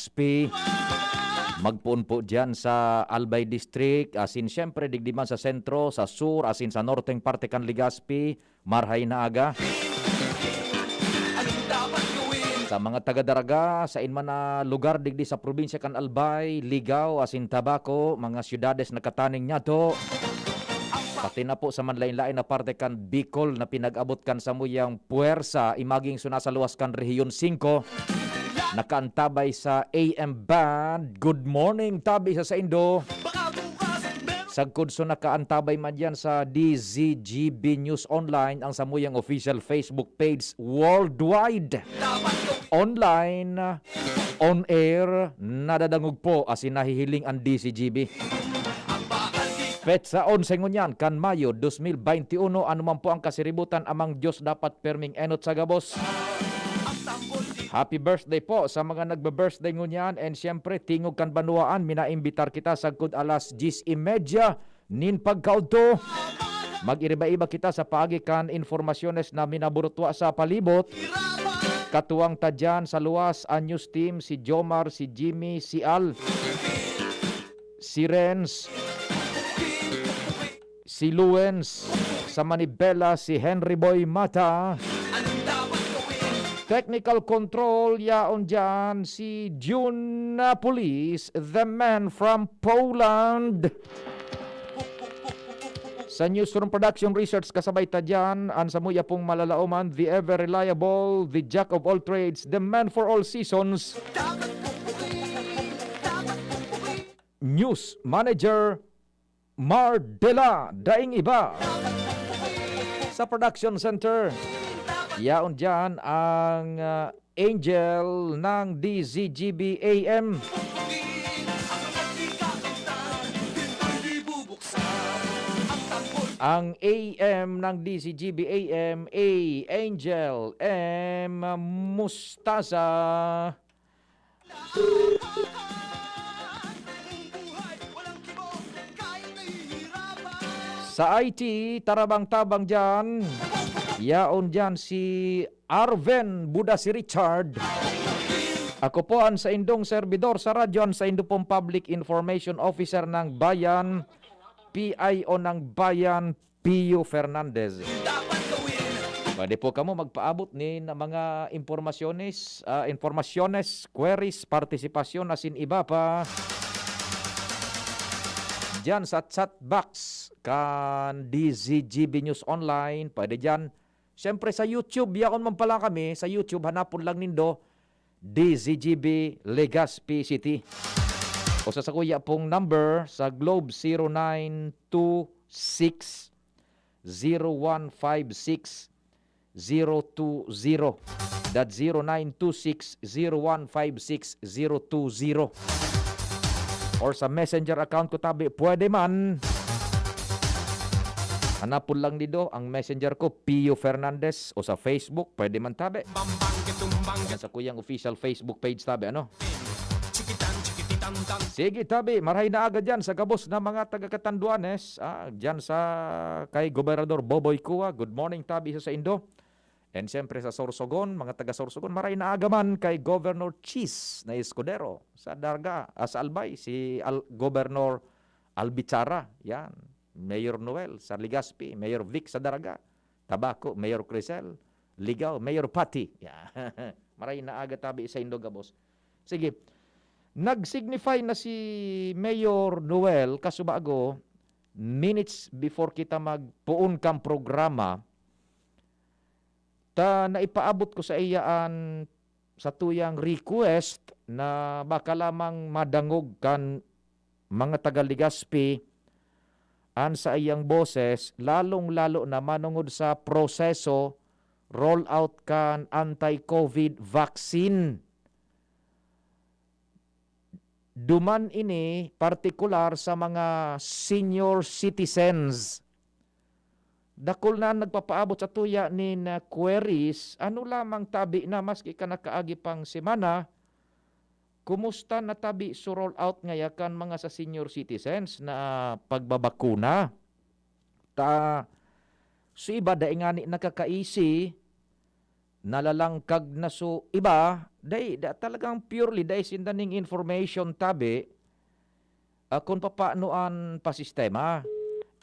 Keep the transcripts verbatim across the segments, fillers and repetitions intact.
Legazpi. Magpoon po diyan sa Albay District, asin siyempre digdi man sa sentro, sa sur, asin sa norteng parte kan Legazpi, marhay na aga. Sa mga taga Daraga, sa inman na lugar digdi sa probinsya kan Albay, Ligao, asin Tabaco, mga syudades na kataning niyato, pati na po sa manlain-lain na parte kan Bicol na pinag-abot kan samuyang puwersa, imaging suna sa luwas kan Rehiyon singko, nakaantabay sa A M band. Good morning, tabi sa saindo. Sagkod so nakaantabay man diyan sa D Z G B News Online, ang samuyang official Facebook page worldwide. Online, on air, nadadangog po asin nahihiling ang D Z G B. Petsa onse ngunyan kan Mayo dos mil baynte uno, ano man po ang kasiributan, amang Dios dapat perming enot sa gabos. Happy birthday po sa mga nagbe-birthday ngunyan, and siyempre, tingog kan banwaan, minaimbitar kita sagkod alas dyes y media nin pagkaudto. Mag-iriba-iba kita sa paagi kan informasyones na minaburutwa sa palibot. Katuwang ta diyan sa luwas, an news team, si Jomar, si Jimmy, si Al, si Renz, si Luens, sa Manibela, si Henry Boy Mata. Technical control, yaon diyan si June Napolis, the man from Poland. Sa Newsroom Production Research, kasabay ta diyan, an samuya pong malalaoman, the ever reliable, the jack of all trades, the man for all seasons, News Manager Mardela, daing iba. Sa production center, yaon diyan ang, ah, angel ng D Z G B A M. Ang A M ng D Z G B A M, A Angel M Mustaza. Sa I T, tarabang-tabang diyan. Yaon diyan si Arven Budasi Richard. Ako po an saindong serbidor sa radyo, an saindo pong Public Information Officer ng Bayan, P I O ng Bayan, Pio Fernandez. Pwede po kamo magpaabot nin mga impormasyones, ah, informasyones, queries, partisipasyon, asin iba pa diyan sa chat box kan D Z G B News Online. Pwede diyan. Siyempre sa YouTube, yaon man pala kami. Sa YouTube, hanapon lang nindo D Z G B Legazpi City. O sa sakuya pong number sa Globe, zero nine two six, zero one five six, zero two zero. That zero nine two six, zero one five six, zero two zero. Or sa Messenger account ko, tabi, pwede man. Hanapon lang nindo ang Messenger ko, Pio Fernandez, o sa Facebook, pwede man, tabi. Sa kuyang official Facebook page, tabi, ano? Sige, tabi, marhay na aga diyan sa gabos na mga taga Catanduanes, ah, diyan sa kay Gobernador Boboy Cua. Good morning, tabi, sa saindo. And siyempre sa Sorsogon, mga taga Sorsogon, maray na aga man kay Governor Chis na Escudero. Sa Darga, ah, sa Albay, si Al-, Governor Albichara, yan. Mayor Noel sa Legazpi, Mayor Vic sa Darga, Tabaco, Mayor Crisel, Ligao, Mayor Pati. Yan. Maray na aga tabi sa indo gabos. Sige. Nag-signify na si Mayor Noel Casubago minutes before kita magpoon kan programa, ta naipaabot ko sa iya an satuyang request na baka lamang madangog kan mga taga Legazpi an saiyang boses, lalong-lalo na manongod sa proseso rollout kan anti-covid vaccine. Duman ini partikular sa mga senior citizens. Dakul na an nagpapaabot satuya nin, ah, queries, ano lamang tabi na maski kan nakaagi pang semana, kumusta na tabi so roll out ngaya kan mga sa senior citizens na pagbabakuna? Ta, so iba dai ngani nakakaisi, nalalangkag na so iba, dai, da, talagang purely dai sinda ning information tabi, ah, kung papaano an pasistema.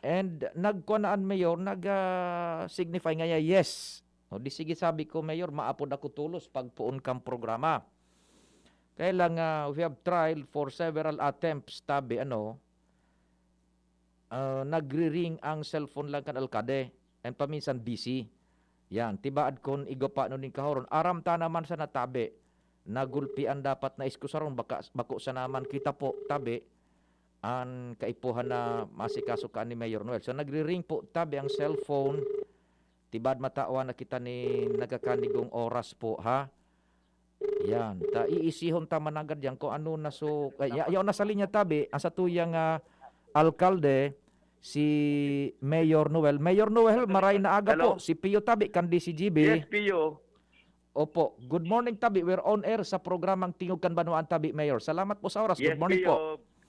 And nagkuha na an mayor, nag, ah, signify nga niya, "Yes." O di sige, sabi ko, "Mayor, maapod ako tolos pagpoon kang programa." Kaya lang, ah, we have tried for several attempts, tabi, ano, ah, nagri-ring ang cellphone lang kan alkade, and paminsan busy. Yan, tibaad kun igwa pa ano nin kahoron. Aram ta naman sana tabi, nagulpian dapat na iskusaron, baka, bako sana man kita po, tabi, an kaipuhan na masikaso ka ni Mayor Noel. So, nagri-ring po tabi ang cellphone. Tibaad matawan na kita ni nagkakanigong oras po, ha? Yan, ta iisihon ta mananggad yan kung ano na so, ay, ya-, yaon na sa linya tabi, ang satuyang, ah, alkalde, si Mayor Noel. Mayor Noel, maray na aga Hello. po, si Pio tabi, kan D C G B. Yes, Pio. Opo, good morning tabi, we're on air sa programang Tingog kan Banwaan tabi, Mayor. Salamat po sa oras, Yes, good morning Pio. po.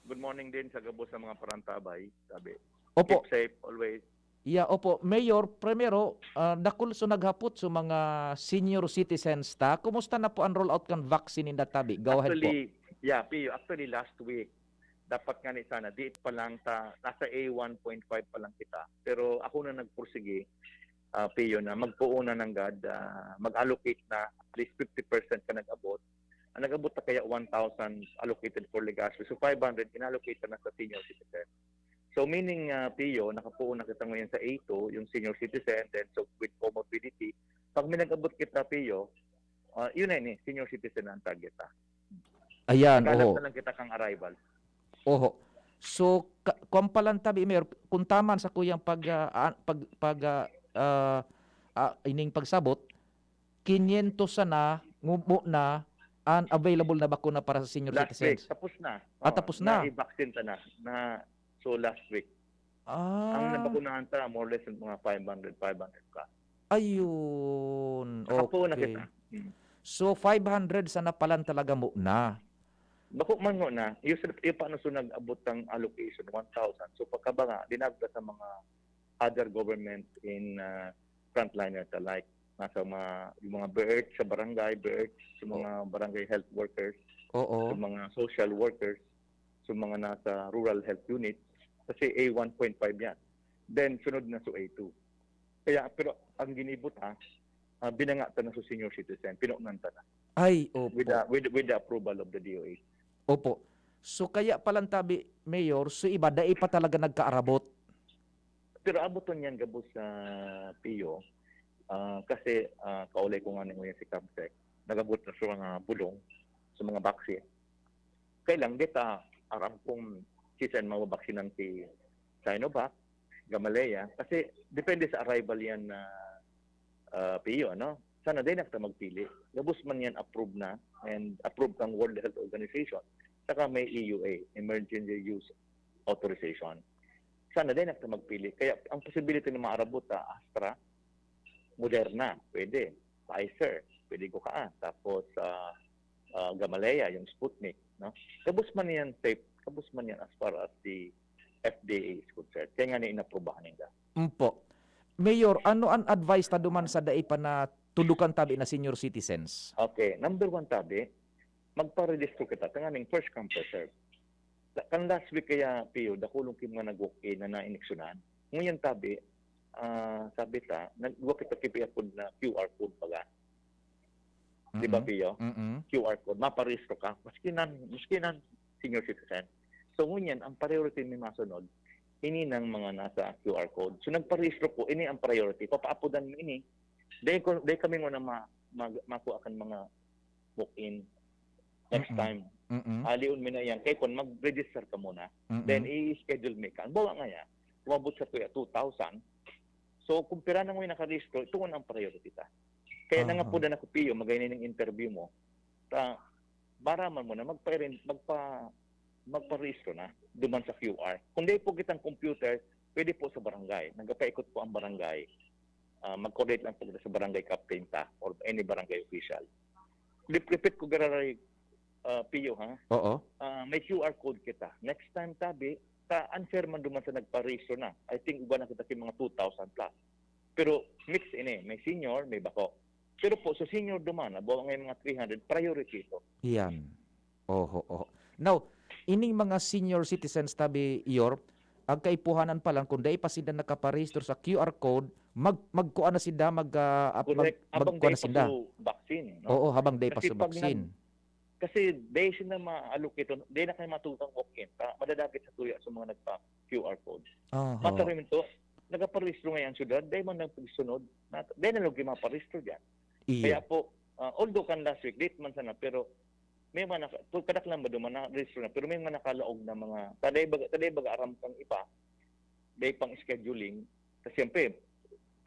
Good morning din sa gabos sa mga parantabay, tabi. Opo. Keep safe always. Yeah, opo. Mayor, primero, ah, dakul so naghapot sa mga senior citizens ta. Kumusta na po ang rollout kan vaccine ninda tabi? Go ahead po. Actually, yeah, Pio, actually last week, dapat nga ni sana, di pa lang ta, nasa A one point five pa lang kita. Pero ako na nagpursige, ah, Pio, na magpuuna nanggad, ah, mag-allocate na at least fifty percent ka nag-abot. Ang nag-abot na kaya one thousand allocated for Legazpi. So five hundred inallocate na sa senior citizen. So meaning, ah, Pio, nakapuon na kita ngayon sa A two, yung senior citizen, then so with comorbidity. Pag may nag-abot kita, Pio, ah, yun na yun eh, senior citizen na ang target, ah. Ayan, Naghalat oho. na lang kita kang arrival. Oho. So, ka-, kwan pa lang tabi, Mayor, kung taman sa kuyang pag, ah, ah, pag, pag, ah, ah, ah, ining pagsabot, kinyentos sana, ngubo na, an available na bakuna para sa senior Last week, citizens. tapos na. Ah, Oh, tapos na. na-vaccine ta na. Na, so last week. Ang Ah, nabakunahan ta, more or less, mga five hundred, five hundred plus. ayun. Nakapuo na Okay. kita. Mm. So, five hundred sana palan talaga muna. Bako man mo na, yung, sa- yung paano so nag-abot ng allocation, one thousand. So, pagkabanga, dinagda sa mga other government in, ah, frontliner alike. Nasa mga, yung mga B I R T sa barangay, B I R T sa mga barangay health workers, Oo. sa mga social workers, sa mga nasa rural health unit, kasi A one point five yan. Then, sunod na sa A two. Kaya, pero ang ginibot ha, ah, binangatan na sa senior citizen, pinunan ta na. Ay, opo. With the, with, with the approval of the D O H. Opo. So, kaya palang tabi, Mayor, so iba, dai pa talaga nagkaarabot. Pero abuton yan gabos sa P I O, ah, kasi, ah, kaulay ko nga ning si Kamsek, nagabot na sa mga bulong, sa mga vaccine. Kaya lang, di ta aram kung sisan mababaksinan si Sinovac, Gamaleya, kasi depende sa arrival yan na, ah, P I O, ano? Sana din ta magpili. Gabos man yan approved na and approved ng World Health Organization, saka may E U A, Emergency Use Authorization. Sana din ta magpili. Kaya ang possibility na maarabot ta, Astra, Moderna, pwede. Pfizer, pwede ko kaan. Tapos, ah, ah, Gamaleya, yung Sputnik, no? Gabos man yan safe, gabos man yan as far as the F D A is concerned. Kaya nga na inaprubahan ninda. Mpo. Mayor, ano an advice ta duman sa dai pa natudukan tabi na senior citizens? Okay, number one tabi, magparehistro kita. Tanganing first come, first serve. Sa, kan last week kaya, Pio, dakulong ki mga nag-walk-in na nainiksyonan. Ngunyan tabi, ah, sabi ta, nag-, wa kita kipiapod na Q R code baga. Di ba, Mm-mm. Pio? Mm-mm. Q R code, maparehistro ka. Maski nan, maski nan senior citizen. So, ngunyan, ang priority ni masunod, ini ng mga nasa Q R code. So, nagparehistro ko, ini ang priority. Papaapodan mo ini. Dahil, ko, dahil kami muna ma, mag, makuha kan mga walk-in next Mm-mm. time. Mm-mm. Alion mi na yan. Kaya kung mag-register ka muna, Mm-mm. then i-schedule mi ka. Ang bawa nga yan, umabot sa tuya, two thousand. So, kung pira nang may nakarehistro, ito na ang priority ta. Kaya Aha. nangapudan ako, Pio, magay na yung interview mo. Ta, maraman mo na, magpa-, magpa-, magparehistro na, duman sa Q R. Kung di po kitang computer, pwede po sa barangay. Nagpaikot po ang barangay. Ah, mag-coordinate lang po kita sa barangay captain ta or any barangay official. Lip-, repeat ko, gararay, ah, Pio, ha? Oo. Ah, may Q R code kita. Next time, tabi, ta unfair man duman sa nagparehistro na. I think, uban na kita ki mga two thousand plus. Pero mix ini, may senior, may bako. Pero po, sa senior duman, halimbawa ngayon mga three hundred, priority ito. Iyan. Oho, oho. Now, ining mga senior citizens tabi, Yor, ang kaipuhanan pa lang, kung dai pa sinda nakaparehistro sa Q R code, mag, magkuha na sinda, mag, ah, ap- mag, Correct. Habang magkuha day na sinda. Paso vaccine, no? Oo, habang day Kasi Paso pag vaccine. Nag, kasi day sinda ma-allocate, day na kayo matutang walk-in, ta, madadagit sa tuya sa mga nagpa-Q R code. Aha. Matarim ito, nagaparehistro ngayon ang syudad, day man nagpagsunod, na, day na lagi maparehistro dyan. Iyo. Kaya po, ah, although kan last week, date man sana, pero may mga naka, to, kadaklan ba duman na register na, pero may mga nakalaog na mga, taday baga, taday baga aram kang iba, day pang scheduling, kasi siyempre,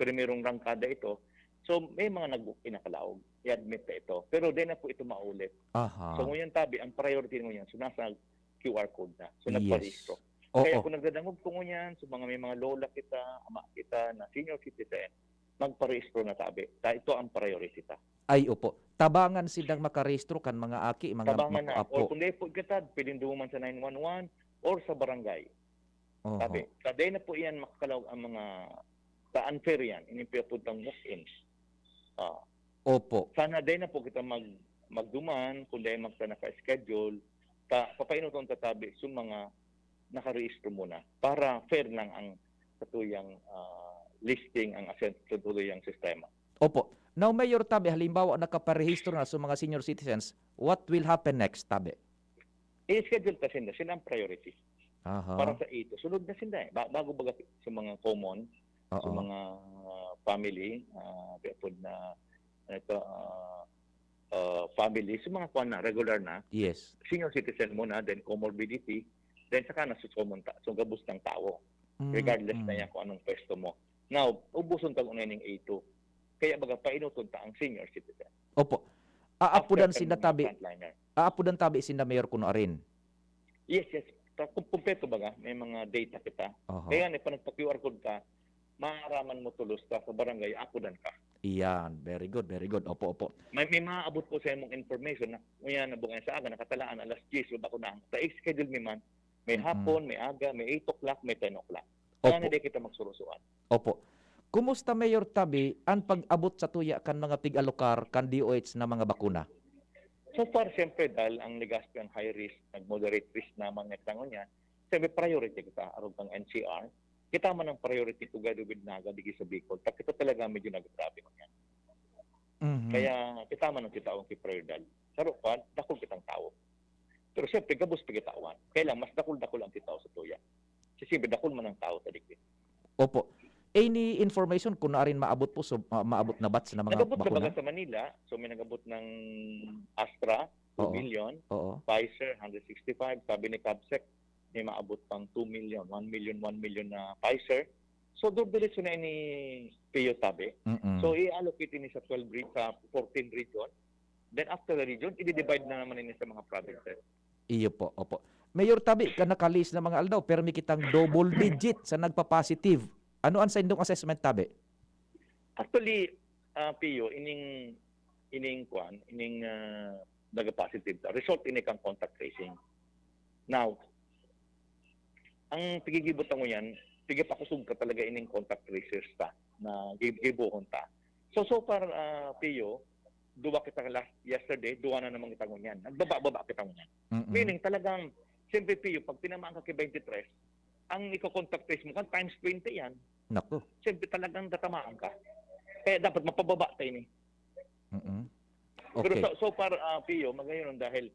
primerong rangkada ito, so may mga nag-book nakalaog, i-admit na ito, pero di na po ito maulit. Aha. So ngayon tabi, ang priority ngayon, so nasa Q R code na, so Yes. nagparehistro. Oo. Kaya kung nagdadangog ko ngunyan, so mga may mga lola kita, ama kita na senior citizen, magparehistro na tabi. Ta, ito ang priority ta. Ay, opo. Tabangan sindang makarehistro kan mga aki, mga Tabangan mga na. apo. Or kung di po kita, pwedeng duman sa nine one one or sa barangay. Oho. Tabi. Sa day na po iyan makakalaog ang mga ta, unfair yan. Ini po yung puntang walk-in. Ah, Opo. Sana day na po kita mag, magduman, kung day magta naka-schedule, ta, papainuton ta tabi sa mga nakarehistro muna para fair lang ang satuyang ah, listing, ang asen-, satuyang sistema. Opo. Now, Mayor, tabi, halimbawa, nakaparehistro na sa mga senior citizens, what will happen next, tabi? I-schedule ta sinda, sila ang priority Aha. Para sa ito. Sunod na sinda eh. Ba, bago baga sa mga common, sa Oo. mga ah, family, ah, kaya po na, ano ito, ah, ah, family, sa mga kwan na, regular na, Yes. senior citizen muna, then comorbidity, then saka na sa common ta, so gabos ng tao. Mm, Regardless na mm. yan kung anong pwesto mo. Now, ubuson ta muna yung A two. Kaya baga, painuton ta ang senior citizen. Opo. Aapudan After sinda kan mga tabi. Frontliner. Aapudan tabi sinda, Mayor, kuno arin. Yes, yes. Ta, kum-, kumpleto baga, may mga data kita. Oho. Kaya nga, pag nagpa-Q R code ka, maaraman mo tulos ka sa barangay, apudan ka. Iyan. Very good, very good. Opo, opo. May, may maabot po sa imong information na, ngayon, na bukang sa aga, nakatalaan, alas diyes, wala ko na. Ta, schedule mi man. May Mm-mm. hapon, may aga, may eight o'clock, may ten o'clock. Opo. Kaya na di kita magsurusuan. Opo. Kumusta, Mayor Tabi, ang pag-abot sa tuya kan mga pig-alokar kan D O H na mga bakuna? So far, siyempre, dahil ang Legazpi ang high risk, nag-moderate risk naman nga tangon niya, siyempre, priority kita, arog kang N C R. Kita man ang priority together with Naga, digi sa Bicol. Ta, kita talaga medyo naggrabe man yan. Mhm. Kaya kita man ang kita ang kiprioridad. Saro pa, dakul kitang tao. Pero siyempre, gabos pa kitawan. Kaya lang, mas dakul-dakul ang kitao sa tuya. Kasi siyempre, dakul man ang tao sa digdi. Opo. Any information kung naarin maabot po, so, ma- maabot na batch na mga Nagabot na bakuna? Baga sa Manila? So may nagabot ng Astra, two Oo. million, Oo. Pfizer, hundred sixty-five, sabi ni Kabsec, may maabot pang two million, one million, one million na Pfizer. So doon diretso na ini Pio tabi. Mm-mm. So i-allocate ini sa twelve re-, sa fourteen region. Then after the region, i-divide na naman ini sa mga provinces. Iyo po, opo. Mayor Tabi, kan nakalihis na mga aldaw, permi kitang double digit sa nagpa-positive. Ano ang sa indong assessment, Tabi? Actually, ah, Pio, ining, ining kwan, ining ah, nag-positive ta, result ini kang contact tracing. Now, ang pigigibo ta ngunyan, pigipakusog ka talaga ining contact tracers ta na gi- gibohon ta. So, so far, ah, Pio, duwa kita last yesterday, duwa na naman kita ngunyan. Nagbaba-baba kita ngunyan. Mm-mm. Meaning, talagang, siyempre, Pio, pag tinamaan ka kay twenty-three, ang iko-contact trace mo kan times twenty yan. Naku. Siyempre, talagang tatamaan ka. Kaya dapat mapababa tayo ni. Mm-mm. Pero Okay. so, so far, ah, Pio, magayon dahil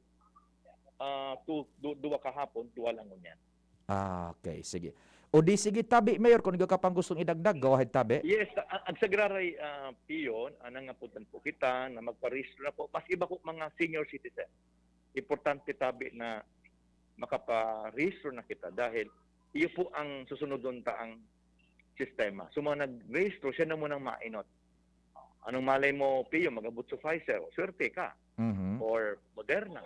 ah, tu, du, duwa kahapon, duwa lang ngunyan. Ah, okay. Sige. O di sige, Tabi, Mayor, kung ikaw ka pang gustong idagdag, go ahead, Tabi. Yes, a- ag sagraray, ah, Pio, ah, nangaputan po kita na magparehistro na po. Mas iba po mga senior citizen. Importante tabi na makaparehistro na kita dahil iyo po ang susunodon ta ang sistema. So mga nagrehistro, siya na munang mainot. Anong malay mo, Pio, magabot sa Pfizer, o swerte ka. Mhm. Or Moderna.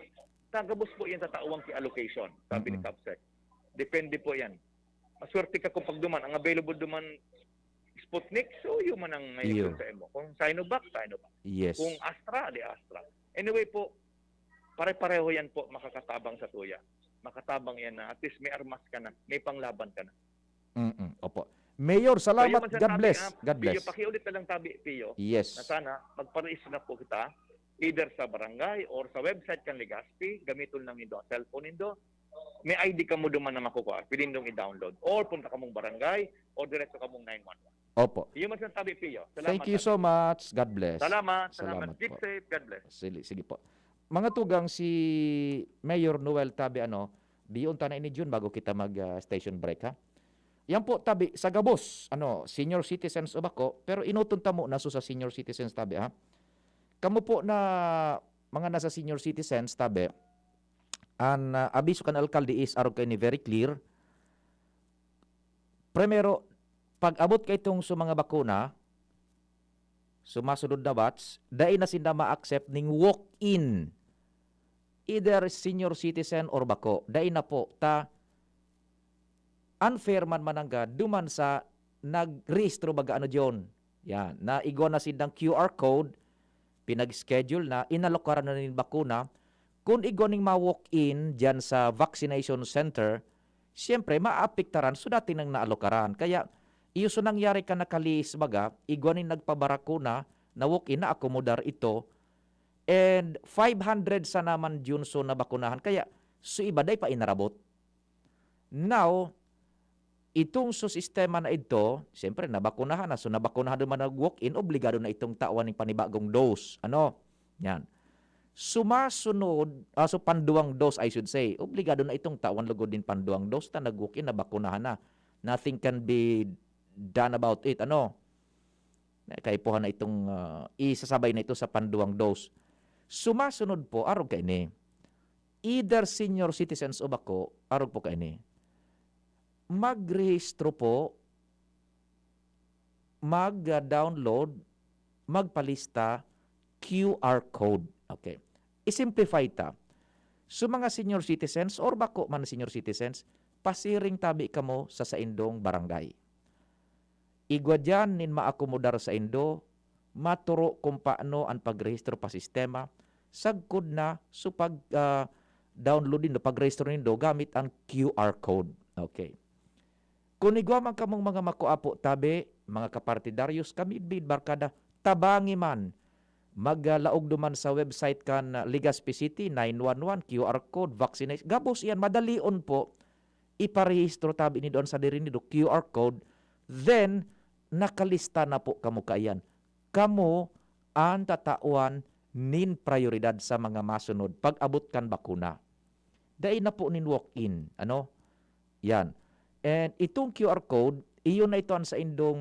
Tagabos po yan tatawang ki allocation, sabi ni Mm-mm. Kabsec. Depende po yan. Maswerte ka kung pagduman. Ang available duman, Sputnik, so yun man ang ngayon Iyo. Sa imo. Kung Sinovac, Sinovac. Yes. Kung Astra, di Astra. Anyway po, pare-pareho yan po makakatabang sa tuya. Makatabang yan na at least may armas ka na, may panglaban ka na. Mm-mm. Opo. Mayor, salamat. man sa God tabi, bless. ah, God Pio, bless. Pakiulit na lang tabi, Pio. Yes. Na sana, magparehistro na po kita, either sa barangay or sa website kan Legazpi, gamiton lang nindo ang cellphone nindo. May I D kamo duman na makukuha, pwede nindong i-download. Or punta kamong barangay, or diretso kamong nine one one. Opo. Iyo man sa tabi, Pio. Salamat. Thank you so much. God bless. Salamat, salamat. Keep po. Safe. God bless. Sige, sige po. Mga tugang, si Mayor Noel Tabe, ano, diyon ta na ini, Jun, bago kita mag, ah, station break, ha? Yan po, Tabe, sa gabos, ano, senior citizens o bako, pero enoton ta muna so sa senior citizens, Tabe, ha? Kamo po na mga nasa senior citizens, Tabe, an, ah, abiso kan alkalde is arog kaini very clear. Primero, pag-abot kaitong sa mga bakuna, sumasunod na batch, dai na sinda ma-accept ning walk-in. Either senior citizen or bako, dai na po. Ta, unfair man mananggad duman sa nagrehistro baga ano diyon. Yan, na igwa na sindang Q R code, pinag-schedule na, inalokaran na nin bakuna. Kun igwa ning ma-walk-in diyan sa vaccination center, siyempre, maapektaran so dati nang naalokaran. Kaya, iyo so nangyari kan nakalihis baga, igwa nin nagpabarakuna, na-walk-in, naakomodar ito, and five hundred sana man diyon so nabakunahan. Kaya, so iba, dai pa inarabot. Now, itong so sistema na idto, siyempre, nabakunahan na. So, nabakunahan duman nag-walk-in, obligado na itong tawan ning panibagong dose. Ano? Yan. Sumasunod, ah, so panduwang dose, I should say, obligado na itong tawan lugod nin panduwang dose ta nag-walk-in, nabakunahan na. Nothing can be done about it. Ano? Kaipuhan na itong, ah, isasabay na ito sa panduwang dose. Sumasunod po, arog kaini. Either senior citizens o bako, arog po kaini. Magrehistro po, mag-download, magpalista, Q R code. Okay. I-simplify ta. So, mga senior citizens or bako man senior citizens, pasiring tabi kamo sa saindong barangay. Igwa diyan nin maakomodar saindo, maturo kung paano an pagrehistro pa sistema, sagkod na so pag, ah, download nindo, pagrehistro nindo gamit ang Q R code. Okay. Kun igwa man kamong mga makuapo tabi, mga kapartidaryos, kamidbid, barkada, tabangi man. Maglaog duman sa website kan, ah, Legazpi City, nine one one, Q R code, vaccination. Gabos iyan, madalion po. Iparehistro tabi nindo an sadiri nindo, Q R code. Then, nakalista na po kamo kaiyan. Kamo an tatawan nin prayoridad sa mga masunod pag-abot kan bakuna. Dai na po nin walk-in, ano? Yan. And itong Q R code, iyo na ito an saindong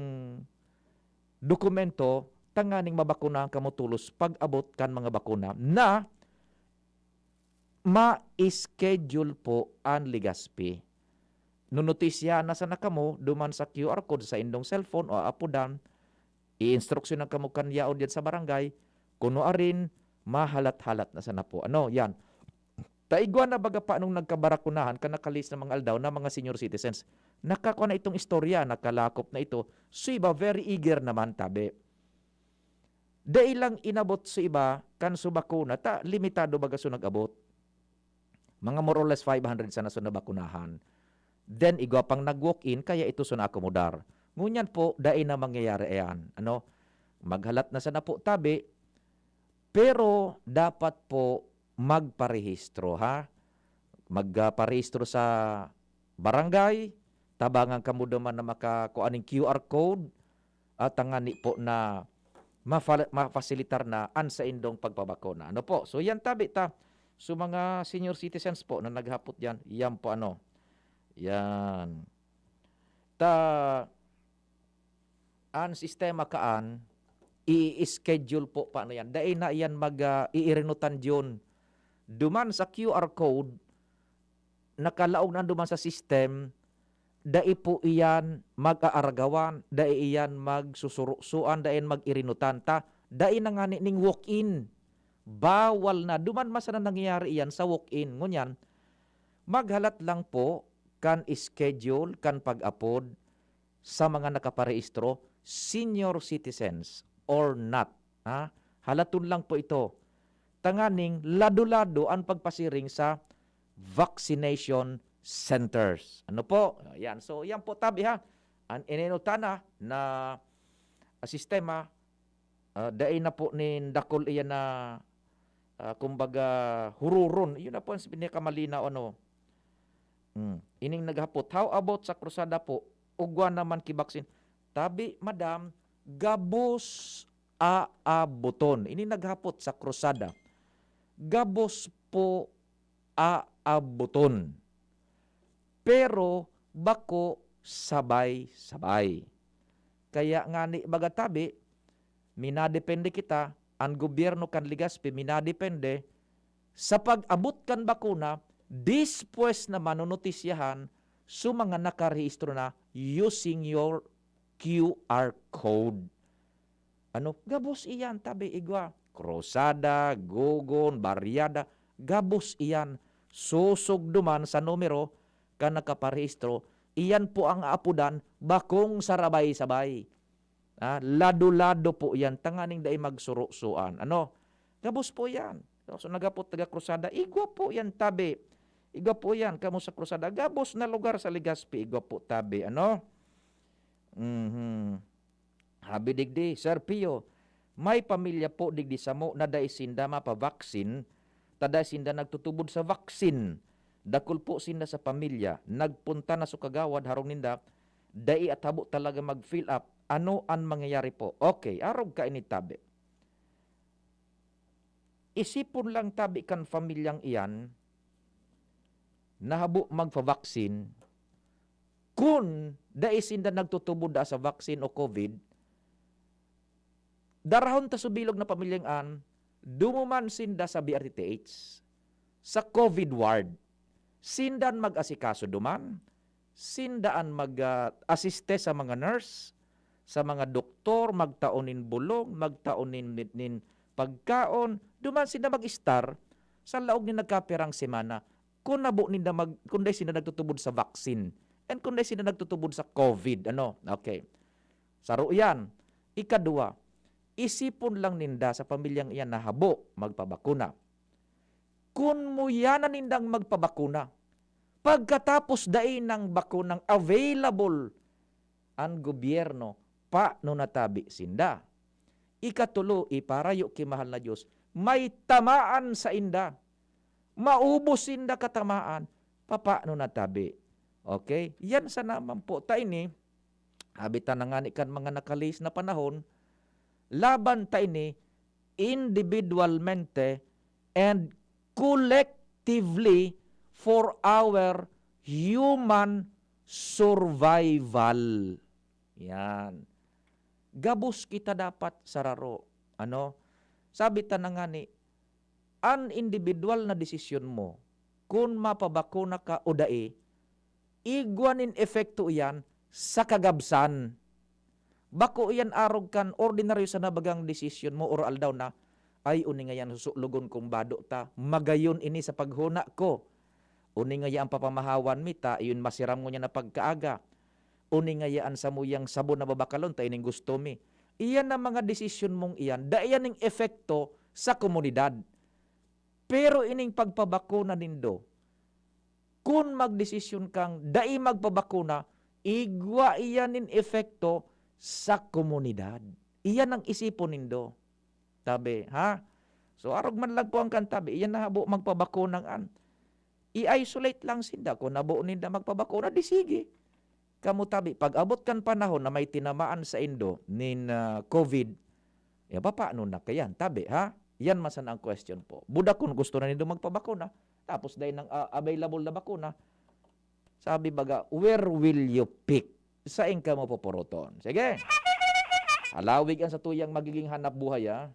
dokumento tanganing mabakunahan kamo tolos pag-abot kan mga bakuna na ma-schedule po an Legazpi. Nunotisyahan na sana kamo duman sa Q R code sa indong cellphone o aapodan, iinstruksyonan kamo kan yaon diyan sa barangay, kuno arin, mahalat-halat na sana po. Ano, yan. Ta igwa na baga pa nung nagkabarakunahan kan nakalihis na mga aldaw na mga senior citizens. Nakakua na itong istorya, nakalakop na ito. So iba, very eager naman, tabi. Dai lang inabot so iba kan so bakuna, ta limitado baga so nag-abot. Mga more or less five hundred sana so nabakunahan. Then, igwa pang nag-walk-in, kaya ito so naakomodar. Ngunyan po, dai na mangyayari ayan. Ano? Maghalat na sana po tabi, pero dapat po magparehistro, ha? Magparehistro sa barangay, tabangan kamo duman na makakua ning Q R code, at tangani po na mafal-, mafasilitar na an saindong pagpabakuna. Ano po? So, yan tabi ta. So, mga senior citizens po na naghapot yan, yan po ano. Yan. Ta, an sistema kaan, i-schedule po paano yan. Dai na yan mag, ah, iirinutan diyon. Duman sa Q R code, nakalaog na duman sa system, dai po iyan mag-aaragawan, dai iyan magsusurusuan, dai iyan mag-irinutan. Ta, dai na ngani ning walk-in. Bawal na. Duman man sana nangyayari iyan sa walk-in. Ngunyan, maghalat lang po kan schedule, kan pag-apod sa mga nakaparehistro, senior citizens or not. Ha? Halaton lang po ito. Tanganing lado-lado an pagpasiring sa vaccination centers. Ano po? Yan. So, yan po, tabi ha. An ininutana na, ah, sistema, ah, dai na po nin dakul iyan na, ah, kumbaga, huroron. Iyon na po an pinakamalinaw, ano. Hmm. Ining naghapot, "How about sa krusada po? Ugwa naman ki baksin." Tabi, madam, gabos aaboton. Ini naghapot sa krusada. Gabos po aaboton. Pero bako sabay-sabay. Kaya ngani, baga tabi, minadepende kita, an gobyerno kan Legazpi minadepende sa pag-abot kan bakuna, despues na manonotisyahan sa mga nakarehistro na using your Q R code. Ano, gabos iyan, tabi, igwa. Krusada, gogon, baryada, gabos iyan. Sosog duman sa numero kan nakaparehistro, iyan po ang aapodan bakong sarabay-sabay. Ah, lado-lado po iyan, tanganing dai magsurosoan. Ano? Gabos po iyan. So, so naghapot taga Krusada, igwa po iyan, tabi. Igwa po iyan, kamo sa Krusada. Gabos na lugar sa Legazpi, igwa po, tabi. Ano? Mhm. Habi digdi, "Sir Pio, may pamilya po digdi samo na dai sinda mapabaksin, ta dai sinda nagtutubod sa vaksin. Dakul po sinda sa pamilya. Nagpunta na sa kagawad, harong ninda, dai at habo talaga mag-fill up. Ano an mangyayari po?" Okay, arog kaini, tabi. Isipon lang, tabi, kan pamilyang iyan, na habo magpabaksin, kun dai sinda nagtutubod daa sa vaccine o COVID, darahon ta sa bilog na pamilyang an, dumuman sinda sa B R T T H, sa COVID ward. Sinda an mag-asikaso duman, sinda an mag, ah, asiste sa mga nurse, sa mga doktor, magtao nin bulong, magtao nin, nin, nin pagkaon, duman sinda mag-estar sa laog nin nagkapirang semana. Kun habo ninda mag-, kun dai sinda nagtutubod sa vaccine, and kun dai sinda nagtutubod sa COVID, ano? Okay. Saro iyan. Ikadua, isipon lang ninda sa pamilyang iyan na habo magpabakuna. Kun muya na nindang magpabakuna, pagkatapos dai nang bakunang available an gobyerno, paano na tabi sinda? Ikatulo, iparayo ki mahal na Diyos, may tamaan sainda. Maubos sinda katamaan, papaano na tabi? Okay? Yan sana man po. Ta ini, habi ta na ngani kan mga nakalihis na panahon, laban ta ini individualmente and collectively for our human survival. Yan. Gabos kita dapat sararo. Ano? Sabi ta na ngani, an individual na desisyon mo, kun mapabakuna ka o dai, igwa nin epekto iyan sa kagabsan. Bako iyan arog kan ordinaryo sana bagang desisyon mo or aldaw na, "Ay, uni ngaya an susulogon kong bado ta, magayon ini sa paghona ko. Uni ngaya an papamahawan mi ta, iyon masiram ngunyan na pagkaaga. Uni ngaya an samuyang sabon na babakalon ta, ining gusto mi." Iyan na mga desisyon mong iyan, dai iyan ning epekto sa komunidad. Pero ining pagpabakuna nindo, kun magdesisyon kang dai magpabakuna, igwa iyan nin epekto sa komunidad. Iyan ang isipon nindo. Tabi, ha? So, arog man lang po an kan tabi, iyan na habo magpabakunang an. I-isolate lang sinda. Kun habo ninda magpabakuna, di sige. Kamo tabi, pag-abot kan panahon na may tinamaan saindo nin, ah, COVID, ya, papaano na kayan? Tabi, ha? Yan man sana ang question po. Buda kun gusto na nindo magpabakuna, tapos dai nang, ah, available na bakuna, sabi baga, "Where will you pick?" Saen kamo puporoton? Sige. Halawig an satuyang magiging hanap buhay, ah.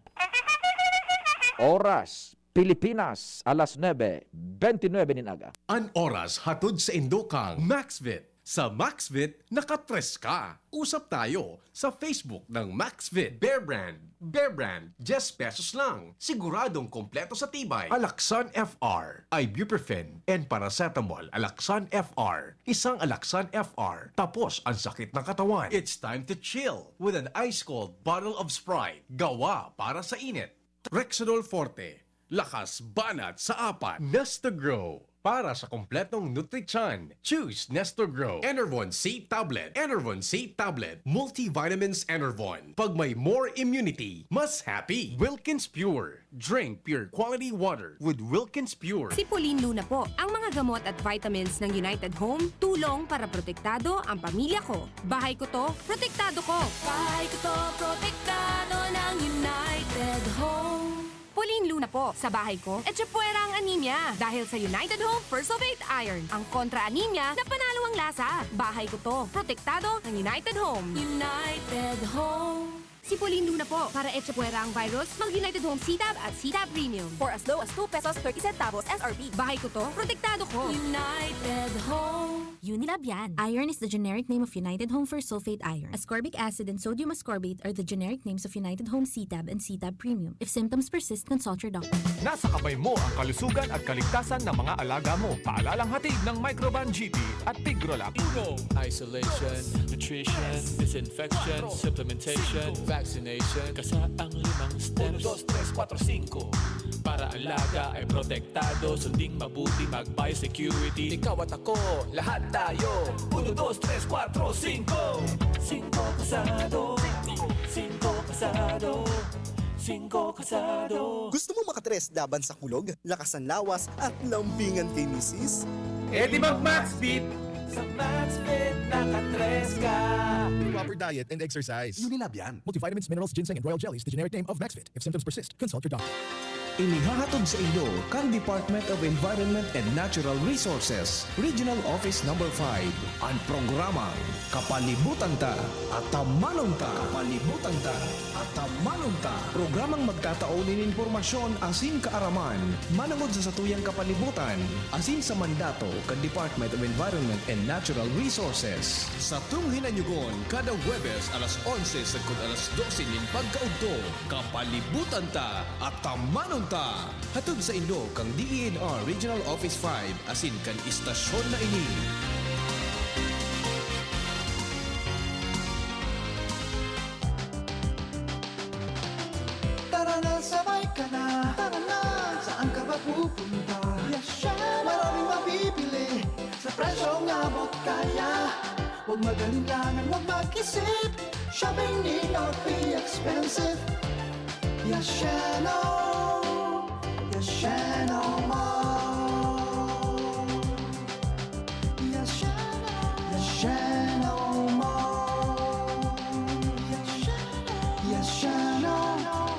Oras, Pilipinas, alas nuebe bentinuebe nin aga. An oras hatod saindo kan Maxvit. Sa Maxvit, nakatres ka. Usap tayo sa Facebook ng Maxvit. Bear Brand. Bear Brand, diyes pesos lang. Siguradong kompleto sa tibay. Alaxan F R, ibuprofen, and paracetamol. Alaxan F R. Isang Alaxan F R. Tapos ang sakit ng katawan. It's time to chill with an ice cold bottle of Sprite. Gawa para sa init. Rexidol Forte. Lakas banat sa apat. Nesta Grow. Para sa kompletong nutrition, choose Nestor Grow. Enervon C Tablet. Enervon C Tablet. Multivitamins Enervon. Pag may more immunity, mas happy. Wilkins Pure. Drink pure quality water with Wilkins Pure. Si Pauline Luna po. Ang mga gamot at vitamins ng United Home, tulong para protektado ang pamilya ko. Bahay ko to, protektado ko. Bahay ko to, protektado ng United Home. Pauline Luna po. Sa bahay ko, etsa puwera ang anemia. Dahil sa United Home Fersulfate Iron, ang kontra anemia na panalo ang lasa. Bahay ko to. Protektado ng United Home. United Home. Si Pauline Luna po. Para etsa puwera ang virus, mag United Home C-Tab at C-Tab Premium. For as low as two pesos thirty centavos S R P. Bahay ko to. Protektado ko. United Home. Unilab yan. Iron is the generic name of United Home Fersulfate Iron. Ascorbic acid and sodium ascorbate are the generic names of United Home C-Tab and C-Tab Premium. If symptoms persist, consult your doctor. Nasa kamay mo ang kalusugan at kaligtasan ng mga alaga mo. Paalalang hatid ng Microban G P at Pigrolab. Uno, isolation, nutrition, disinfection, supplementation, vaccination. Kasa ang limang steps. Uno, dos, tres, kwatro, singko. Para alaga ay protektado, sunding mabuti, mag-biosecurity. Ikaw at ako, lahat tayo. Uno, dos, tres, kwatro, singko. Singko kasado. Singko kasado. Singko kasado. Gusto mo makatres laban sa kulog, lakas ng lawas, at lambingan kay misis? E di mag Maxfit! Sa Maxfit, nakatres ka. Proper diet and exercise. Unilab yan. Multivitamins, minerals, ginseng, and royal jellies, the generic name of Maxfit. If symptoms persist, consult your doctor. Inihahatod sa inyo kan Department of Environment and Natural Resources, Regional Office Number five, an programang Kapalibutan Ta, Atamanon Ta. Kapalibutan Ta, Atamanon Ta. Programang magtatao nin impormasyon asin kaaraman manongod sa satuyang kapalibutan asin sa mandato kan Department of Environment and Natural Resources. Satong hinanyugon kada Huwebes alas onse sagkod alas dose nin pagkaudto. Kapalibutan Ta, Atamanon Ta! Hatod saindo kan D E N R Regional Office five asin kan istasyon na ini. Tara na, sabay ka na. Tara na, saan ka ba pupunta? Yes, siya. Maraming mabibili sa presyong abot kaya. Huwag mag-alinlangan, huwag mag-isip. Shopping need not be expensive. Yashano, Yashano Mall. Yashano, Yashano Mall. Yashano, Yashano.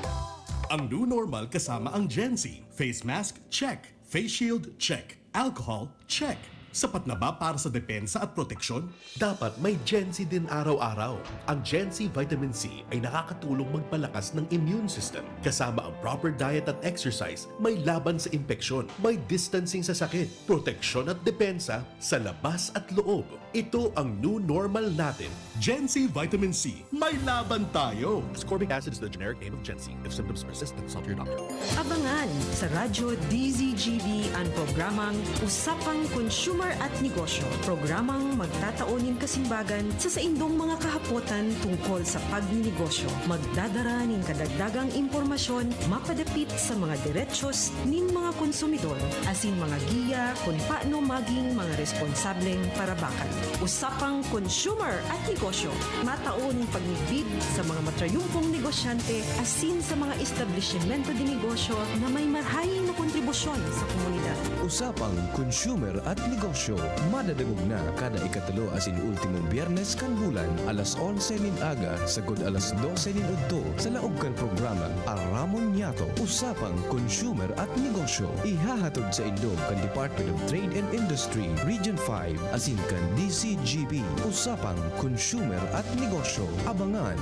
Ang new normal kasama ang Gen Z. Face mask, check. Face shield, check. Alcohol, check. Sapat na ba para sa depensa at proteksyon? Dapat may Gen Z din araw-araw. Ang Gen Z Vitamin C ay nakakatulong magpalakas ng immune system. Kasama ang proper diet at exercise, may laban sa impeksyon, may distancing sa sakit, proteksyon at depensa sa labas at loob. Ito ang new normal natin. Gen Z Vitamin C, may laban tayo! Ascorbic acid is the generic name of Gen Z. If symptoms persist, consult your doctor. Abangan sa Radyo D Z G B an programang Usapang Consumer at Negosyo. Programang magtatao nin kasimbagan sa saindong mga kahapotan tungkol sa pagninegosyo. Magdadara nin kadagdagang impormasyon mapadapit sa mga derechos nin mga konsumidor asin mga giya kun paano maging mga responsableng parabakan. Usapang Consumer at Negosyo, matao nin pagmidbid sa mga matrayumpong negosyante asin sa mga establisimento de negosyo na may marhay na kontribusyon sa komunidad. Usapang Consumer at Negosyo, madadangog na kada ikatulo asin ultimong Biyernes kan bulan, alas onse nin aga sagkod alas dose nin udto, sa laog kan programang Aramon Niyato, Usapang Consumer at Negosyo. Ihahatod saindo kan Department of Trade and Industry, Region five, asin kan D Z G B, Usapang Consumer at Negosyo. Abangan!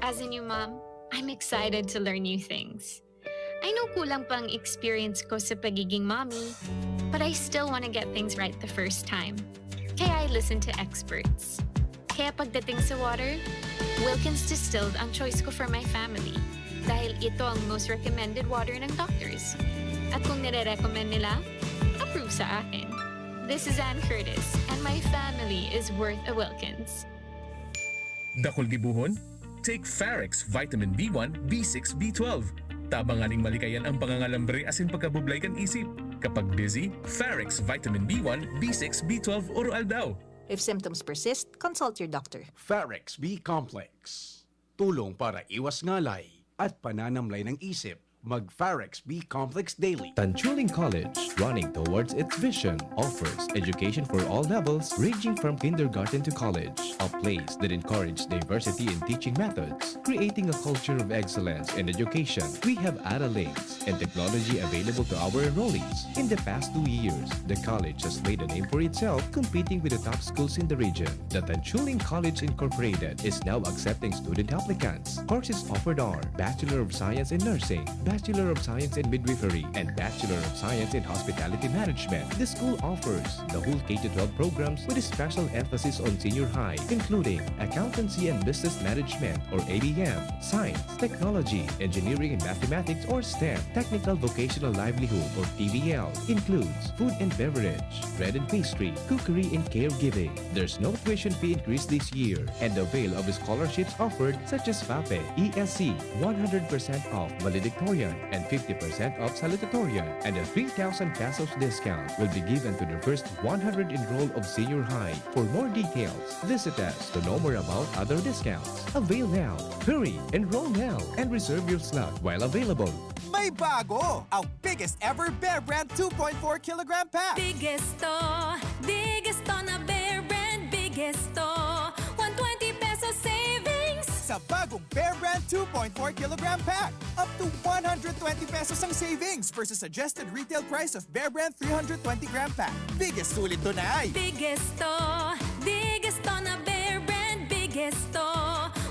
As a new mom, I'm excited to learn new things. I know kulang pa ang experience ko sa pagiging mommy, but I still want to get things right the first time. Kaya I listen to experts. Kaya pagdating sa water, Wilkins Distilled ang choice ko for my family. Dahil ito ang most recommended water ng doctors. At kung nire-recommend nila, approve sa akin. This is Anne Curtis, and my family is worth a Wilkins. Dakul gibohon? Take Farex Vitamin B one, B six, B twelve. Tabangan ning malikayan ang pangangalambre asin pagkabublay kan isip. Kapag busy, Farex Vitamin B one, B six, B twelve, Oro Aldaw. If symptoms persist, consult your doctor. Farex B Complex. Tulong para iwas ngalay at pananamlay ng isip. Mag Farex B Complex Daily. Tanchuling College, running towards its vision, offers education for all levels, ranging from kindergarten to college. A place that encourages diversity in teaching methods, creating a culture of excellence in education. We have Ara Links and technology available to our enrollees. In the past two years, the college has made a name for itself, competing with the top schools in the region. The Tanchuling College Incorporated is now accepting student applicants. Courses offered are Bachelor of Science in Nursing, Bachelor of Science in Midwifery, and Bachelor of Science in Hospitality Management. The school offers the whole K to twelve programs with a special emphasis on senior high, including Accountancy and Business Management or A B M, Science, Technology, Engineering and Mathematics or STEM, Technical Vocational Livelihood or T V L, includes food and beverage, bread and pastry, cookery and caregiving. There's no tuition fee increase this year, and avail of scholarships offered such as FAPE, E S C, one hundred percent off valedictorian and fifty percent off salutatorian, and a three thousand pesos discount will be given to the first one hundred enrolled of senior high. For more details, visit us to know more about other discounts. Avail now. Hurry! Enroll now and reserve your slot while available. May bago! Ang biggest ever Bear Brand two point four kilogram pack! Biggest to, biggest to na Bear Brand, biggest to. One twenty pesos savings! Sa bagong Bear Brand two point four kilogram pack, up to one hundred twenty pesos ang savings versus suggested retail price of Bear Brand three hundred twenty gram pack. Biggest sulit to na ay! Biggest to, biggest to na Bear Brand, biggest to.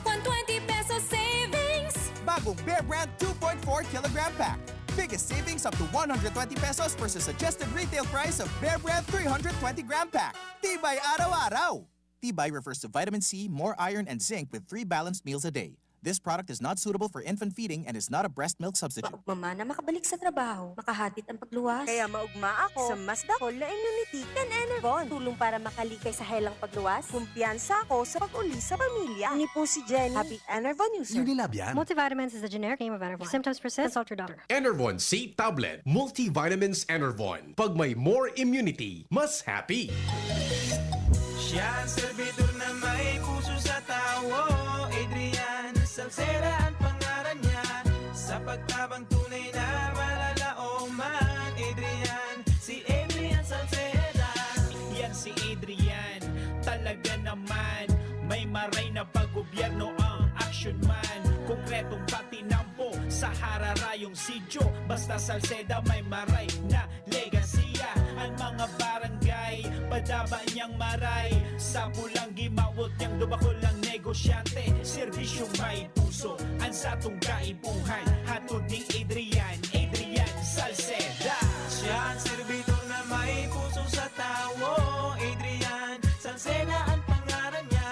One twenty pesos savings! Bagong Bear Brand two point four kilogram pack. Biggest savings up to one hundred twenty pesos versus suggested retail price of Bear Brand three hundred twenty gram pack. Tibay araw-araw! Tibay refers to vitamin C, more iron, and zinc with three balanced meals a day. This product is not suitable for infant feeding and is not a breast milk substitute. Maugma man na makabalik sa trabaho, makahatid ang pagluwas. Kaya maugma ako sa mas dakol na immunity kan Enervon. Tulong para makalikay sa helang pagluwas. Kumpiyansa ako sa pag-uli sa pamilya. Ini po si Jenny. Happy Enervon user. Unilab yan. Multivitamins is a generic name of Enervon. If symptoms persist, consult your doctor. Enervon C Tablet. Multivitamins Enervon. Pag may more immunity, mas happy. Siya ang servidor na may puso sa tawo. Adrian Salceda ang pangaran niya. Sa pagtabang tunay na malalaoman. Adrian, si Adrian Salceda. Yan si Adrian, talaga naman. May maray na paggobyerno ang action man. Konkretong patinampo sa hararayong sityo. Basta Salceda may maray na legasiya. Ang mga barangay, padaba niyang maray. Sa pulang gimawot niyang dubakol ang negosyante. Serbisyong may puso, ang satong kaipuhan. Hatod ni Adrian, Adrian Salceda. Siya ang servidor na may puso sa tawo. Adrian Salceda ang pangaran niya.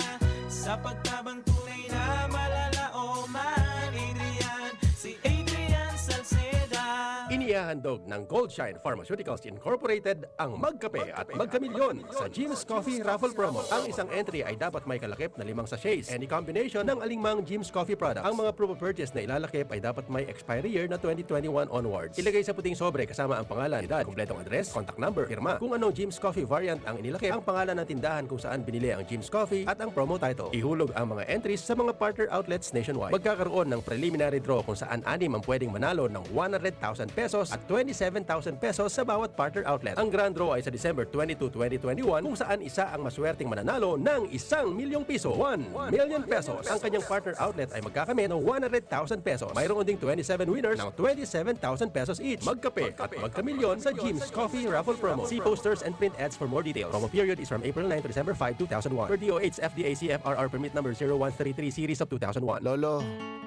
Sa pagtabang tunay na malalaoman. Adrian, si Adrian Salceda. Inihahandog ng Goldshine Pharmaceuticals Incorporated ang Magkape at Magkamilyon sa Jim's Coffee Raffle Promo. Ang isang entry ay dapat may kalakip na limang sachets, any combination ng alingmang Jim's Coffee product. Ang mga promo purchase na ilalakip ay dapat may expiry year na twenty twenty-one onwards. Ilagay sa puting sobre kasama ang pangalan, edad, kompletong address, contact number, pirma. Kung anong Jim's Coffee variant ang inilakip, ang pangalan ng tindahan kung saan binili ang Jim's Coffee, at ang promo title. Ihulog ang mga entries sa mga partner outlets nationwide. Magkakaroon ng preliminary draw kung saan anim ang pwedeng manalo ng one hundred thousand pesos at twenty-seven thousand pesos sa bawat partner outlet. Ang grand draw ay sa December twenty-two, twenty twenty-one, kung saan isa ang maswerteng mananalo ng isang milyong piso, one million pesos. Ang kanyang partner outlet ay magkakamit ng one hundred thousand pesos. Mayroon ding twenty-seven winners ng twenty-seven thousand pesos each. Magkape at magkamilyon sa Jim's Coffee Raffle Promo. See posters and print ads for more details. Promo period is from April nine to December five, two thousand one, per D O H F D A C F R R permit number zero one three three series of two thousand one. Lolo,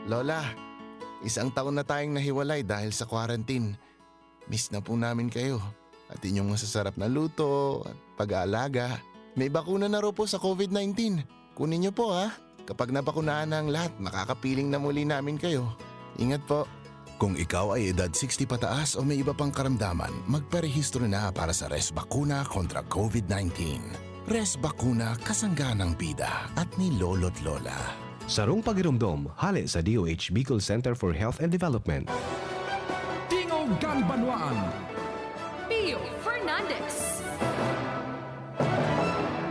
Lola, isang taon na tayong nahiwalay dahil sa quarantine. Miss na po namin kayo at inyong masasarap na luto at pag-aalaga. May bakuna na raw po sa COVID nineteen. Kunin niyo po, ha? Kapag nabakunahan na ang lahat, makakapiling na muli namin kayo. Ingat po. Kung ikaw ay edad sixty pataas o may iba pang karamdaman, magparehistro na para sa Res Bakuna kontra COVID nineteen. Res Bakuna, kasangga ng bida at ni Lolo't Lola. Sarong pagiromdom, hale sa D O H Bicol Center for Health and Development. Tingog kan Banwaan. Pio Fernandez.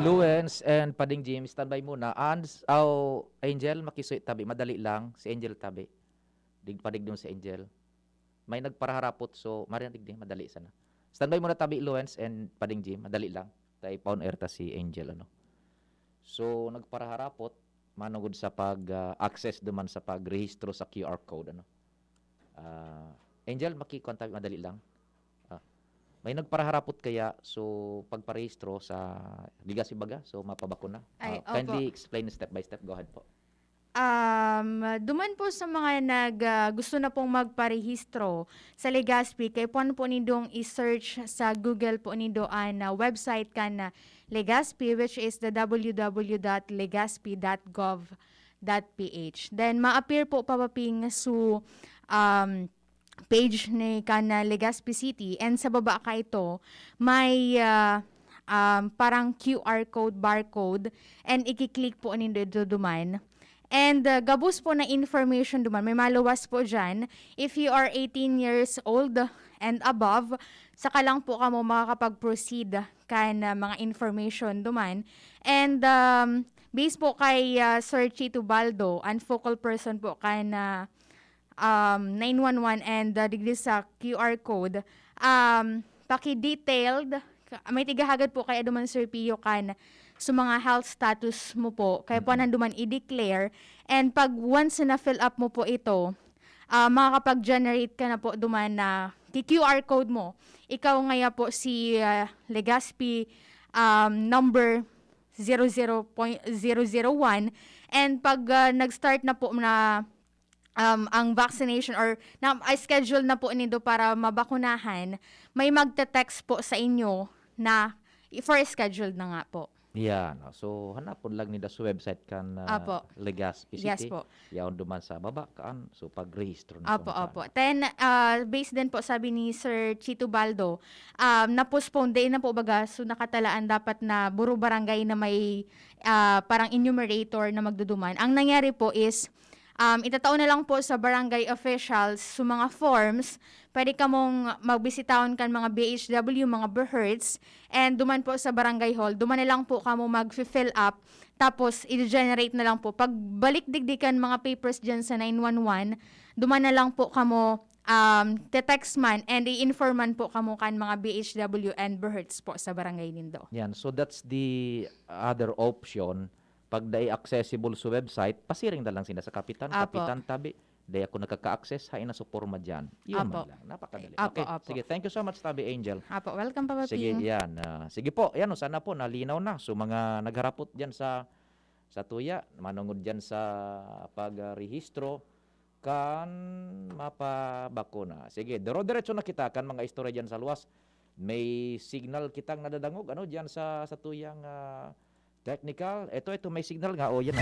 Luens and Pading Jim, standby muna. And, oh, Angel, makisuy tabi. Madali lang. Si Angel tabi. Dig, padigdong si Angel. May nagparaharapot, so, marinig din. Madali sana. Standby muna tabi, Luens and Pading Jim. Madali lang. Tayo pa on air ta si Angel, ano. So, nagparaharapot, manugod sa pag-access duman sa pagrehistro sa Q R code, ano. Ah, Angel, makikuan tabi, madali lang. Ah, may nagparaharapot kaya, so, pagparehistro sa Legazpi baga, so, mapabakuna. Ay, Ah, kindly opo. Explain step by step. Go ahead po. Um, duman po sa mga nag, ah, gusto na pong magparehistro sa Legazpi, kay puwan po nindong i-search sa Google po nindo an, ah, website kan, ah, Legazpi, which is the w w w dot legazpi dot gov dot p h. Then, ma-appear po papaping su, um, page ni kan, ah, Legazpi City, and sa baba ka ito, may, ah, um, parang Q R code, barcode, and iki-click po nindo ito duman. And, ah, gabos po na information duman. May maluwas po dyan. If you are eighteen years old and above, saka lang po kamo makakapag-proceed kan, ah, mga information duman. And, um, based po kay, ah, Sir Chito Baldo, ang focal person po kan, ah, um, nine one one and, ah, digdi sa Q R code, um, paki-detailed, ka- may tiga Hagad po kaya duman, Sir Pio, kan sa mga health status mo po, kaya po Mm. nanduman i-declare. And pag once na fill up mo po ito, ah, makakapag-generate ka na po duman na ki-, Q R code mo. Ikaw ngaya po si, ah, Legazpi, um, number zero zero point zero zero one. And pag, ah, nag-start na po na, um, ang vaccination or na, ay schedule na po nindo para mabakunahan, may magte-text po sa inyo na i-, for scheduled na nga po. Yan. Oh. So, hanapon lang nila sa website kan, ah, Apo. Legazpi Yes City. Po. Yaon duman sa baba, kaan. So, pagrehistro na Apo, kung apo. Then, ah, based din po, sabi ni Sir Chito Baldo, um, na-postpone din na po baga, so nakatalaan dapat na buro barangay na may, ah, parang enumerator na magduduman. Ang nangyari po is, um, itatao na lang po sa barangay officials so mga forms. Pwede kamong magbisitahon kan mga B H W, mga BHERTs, and duman po sa barangay hall. Duman na lang po kamo mag-fill up. Tapos, i-generate na lang po. Pagbalik digdi kan mga papers dyan sa nine one one, duman na lang po kamo, um, te-text man and i-inform man po kamo kan mga B H W and BHERTs po sa barangay nindo. Yan. So, that's the other option. Pag dai accessible sa website, pasiring na lang sila sa kapitan. Apo. Kapitan, tabi, dai ako nakaka-access, hain na sa porma dyan. Yun Apo. Man lang. Napakadali. Apo, Okay. apo. Sige, thank you so much, Tabi Angel. Apo, welcome, Papa Sige, Ping. Yan. Ah, sige po, yan, oh, sana po nalinaw na. So, mga nagharapot dyan sa, sa tuya, manungod dyan sa pagrehistro kan mapabakuna. Sige, diro-diretso na kita kan mga istorya dyan sa luwas. May signal kitang nadadangog, ano, dyan sa, sa tuyang, ah, technical. Ito, ito, may signal nga. O, yan.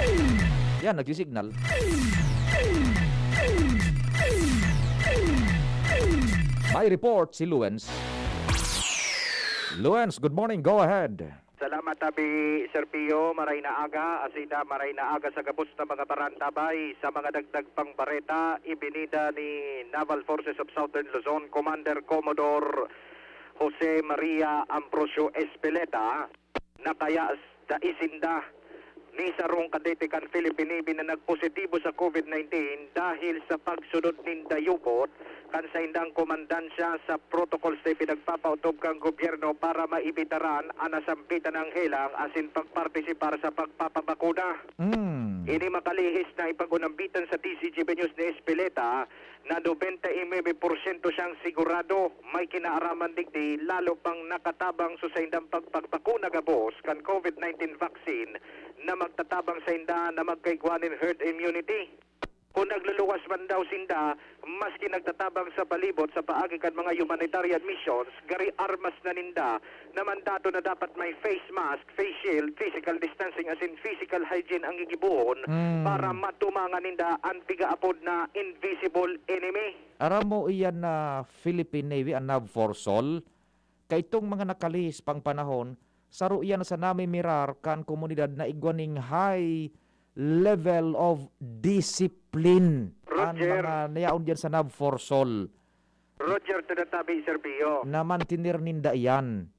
Yan, nagsisignal. May report si Luens. Luens, good morning. Go ahead. Salamat, Tabi Sir Pio. Maray na aga, asina maray na aga sa gabos na mga parantabay. Sa mga dagdag pang bareta, ibinida ni Naval Forces of Southern Luzon Commander Commodore Jose Maria Ambrosio Espeleta na kaya dai sinda ni sarong kadete kan Philippine Navy na nagpositibo sa COVID nineteen dahil sa pagsunod ninda yubot kan saindang komandansya sa protocols na ipinagpapautob kan gobyerno para maibitaran an nasambitan na helang asin pagpartisipar sa pagpapabakuna. Mm. Ini makalihis na ipag-unambitan sa D Z G B News ni Espeleta na nobenta y nuebe porsyento siyang sigurado may kinaaraman digdi, lalo pang nakatabang sa saindang pagpagbakuna gabos kan COVID nineteen vaccine na magtatabang sainda na magkaigwa nin herd immunity. Kung nagluluwas man daw sinda, maski nagtatabang sa palibot sa paagi kan mga humanitarian missions, gari armas na ninda na mandato na dapat may face mask, face shield, physical distancing asin physical hygiene ang gigibohon Mm. para matumangan ninda an pigaapod na invisible enemy. Aram mo iyan na Philippine Navy, an NAVFORSOL, kaitong mga nakalihis pang panahon, saro iyan sa namimirar kan komunidad na igwa ning high level of discipline. An Roger. Mga nayaon diyan sa NAVFORSOL. Roger, to the tabi, Sir Pio. Na mantener ninda iyan,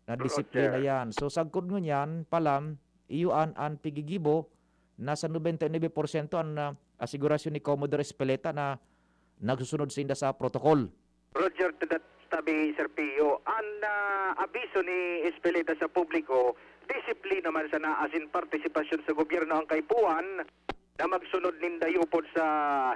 na disiplina Roger. Yan. So, sagkod ngunyan, palam, iyo an, an pigigibo, nasa nobenta y nuebe porsyento an, ah, asigurasyon ni Commodore Espeleta na nagsusunod sinda sa protocol. Roger, to the tabi, Sir Pio. An, ah, abiso ni Espeleta sa publiko, disiplina man sana asin partisipasyon sa gobyerno ang kaipuhan na magsunod ninda yupod sa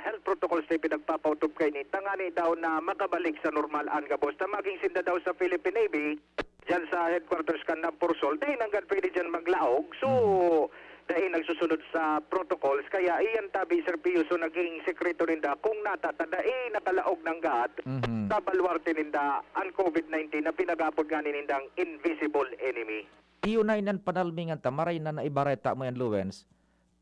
health protocols na ipinagpapautop kaini, tangani daw na makabalik sa normal an gabos. Ta maging sinda daw sa Philippine Navy, diyan sa headquarters kan NAVFORSOL, dai nanggad pwede diyan maglaog. So, Hmm. dai nagsusunod sa protocols. Kaya iyan tabi, Sir Pio, so naging sekreto ninda kung nata ta dai nakalaog nanggad Mhm. sa baluarte ninda an COVID nineteen na pinag-aapod ngani nindang invisible enemy. Iyo na inan panalmingan ta, maray na naibareta mo yan, Lowens.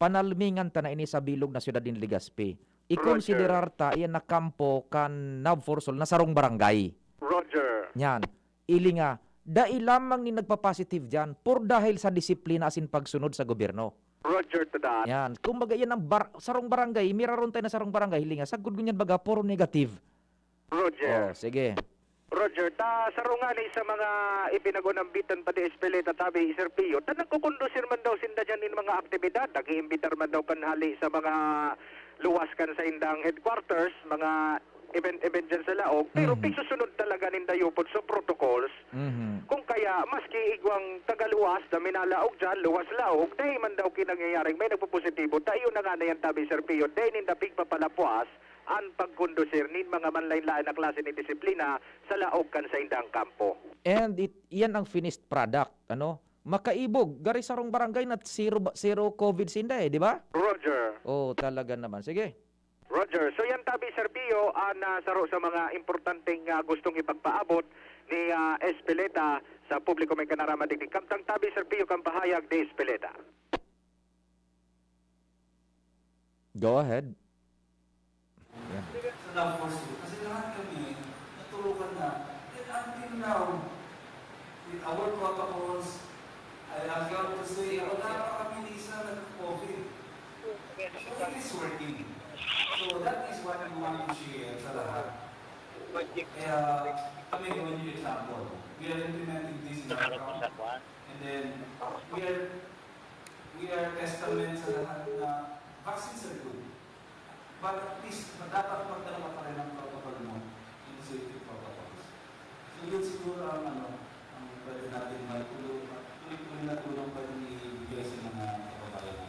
Panalmingan ta na ini sa bilog na syudad nin Legazpi. Ikonsiderar Roger. Ta iyan na kampo kan NAVFORSOL na sarong barangay. Roger. Yan. Ili nga, dai lamang nin nagpa-positive diyan, por dahil sa disiplina asin pagsunod sa gobyerno. Roger to that. Yan. Kumbaga, yan ang bar-, sarong barangay, miraron tayo na sarong barangay, hilinga, sagkod ngunyan baga, puro negative. Roger. Oh, sige. Roger, ta saro ngani sa mga ipinag-unambitan pa di Espeleta tabi, Sir Pio, ta nagkukondusir man daw sinda diyan nin mga aktibidad, nag-iimbitar man daw kan hali sa mga luwas kan saindang headquarters, mga event-event diyan sa laog, pero Mhm. pigsusunod talaga ninda yupod sa protocols. Mhm. Kung kaya, maski igwang tagaluwas na minalaog diyan, luwas laog, dai man daw kinangyayaring may nagpopositibo, ta iyo na nga na yan tabi, Sir Pio, dai ninda pigpapalapwas an pagkondusir nin mga manlain-lain na klase nin disiplina sa laog kan saindang kampo. And it, iyan ang finished product, ano? Makaibog, gari sarong barangay na zero ba, zero COVID sinda eh, di ba? Roger. Oh, talaga naman. Sige. Roger. So yan tabi, Sir Pio, an, ah, saro sa mga importanteng, ah, gustong ipagpaabot ni, ah, Espeleta sa publiko may kanaraman digdi. Kamtang tabi, Sir Pio, kan pahayag ni Espeleta. Go ahead. Yeah. Sa NAVFORSOL, kasi lahat kami natulungan na. And until now, with our protocols, I am proud to say, wala pa kami ni isa nagka-COVID. So, it is working. So, that is what we want to share sa lahat. Kaya, kami, gawin niyo example. We are implementing this in our account. And then, we are, we are testament sa lahat na vaccines are good. But at least, dapat magdala ka pa rin ng protocol mo, yung safety protocols. So, yun siguro ang, ano, ang pwede natin maitulong, tuloy-tuloy na tulong pwede ibigay sa mga kababayan natin.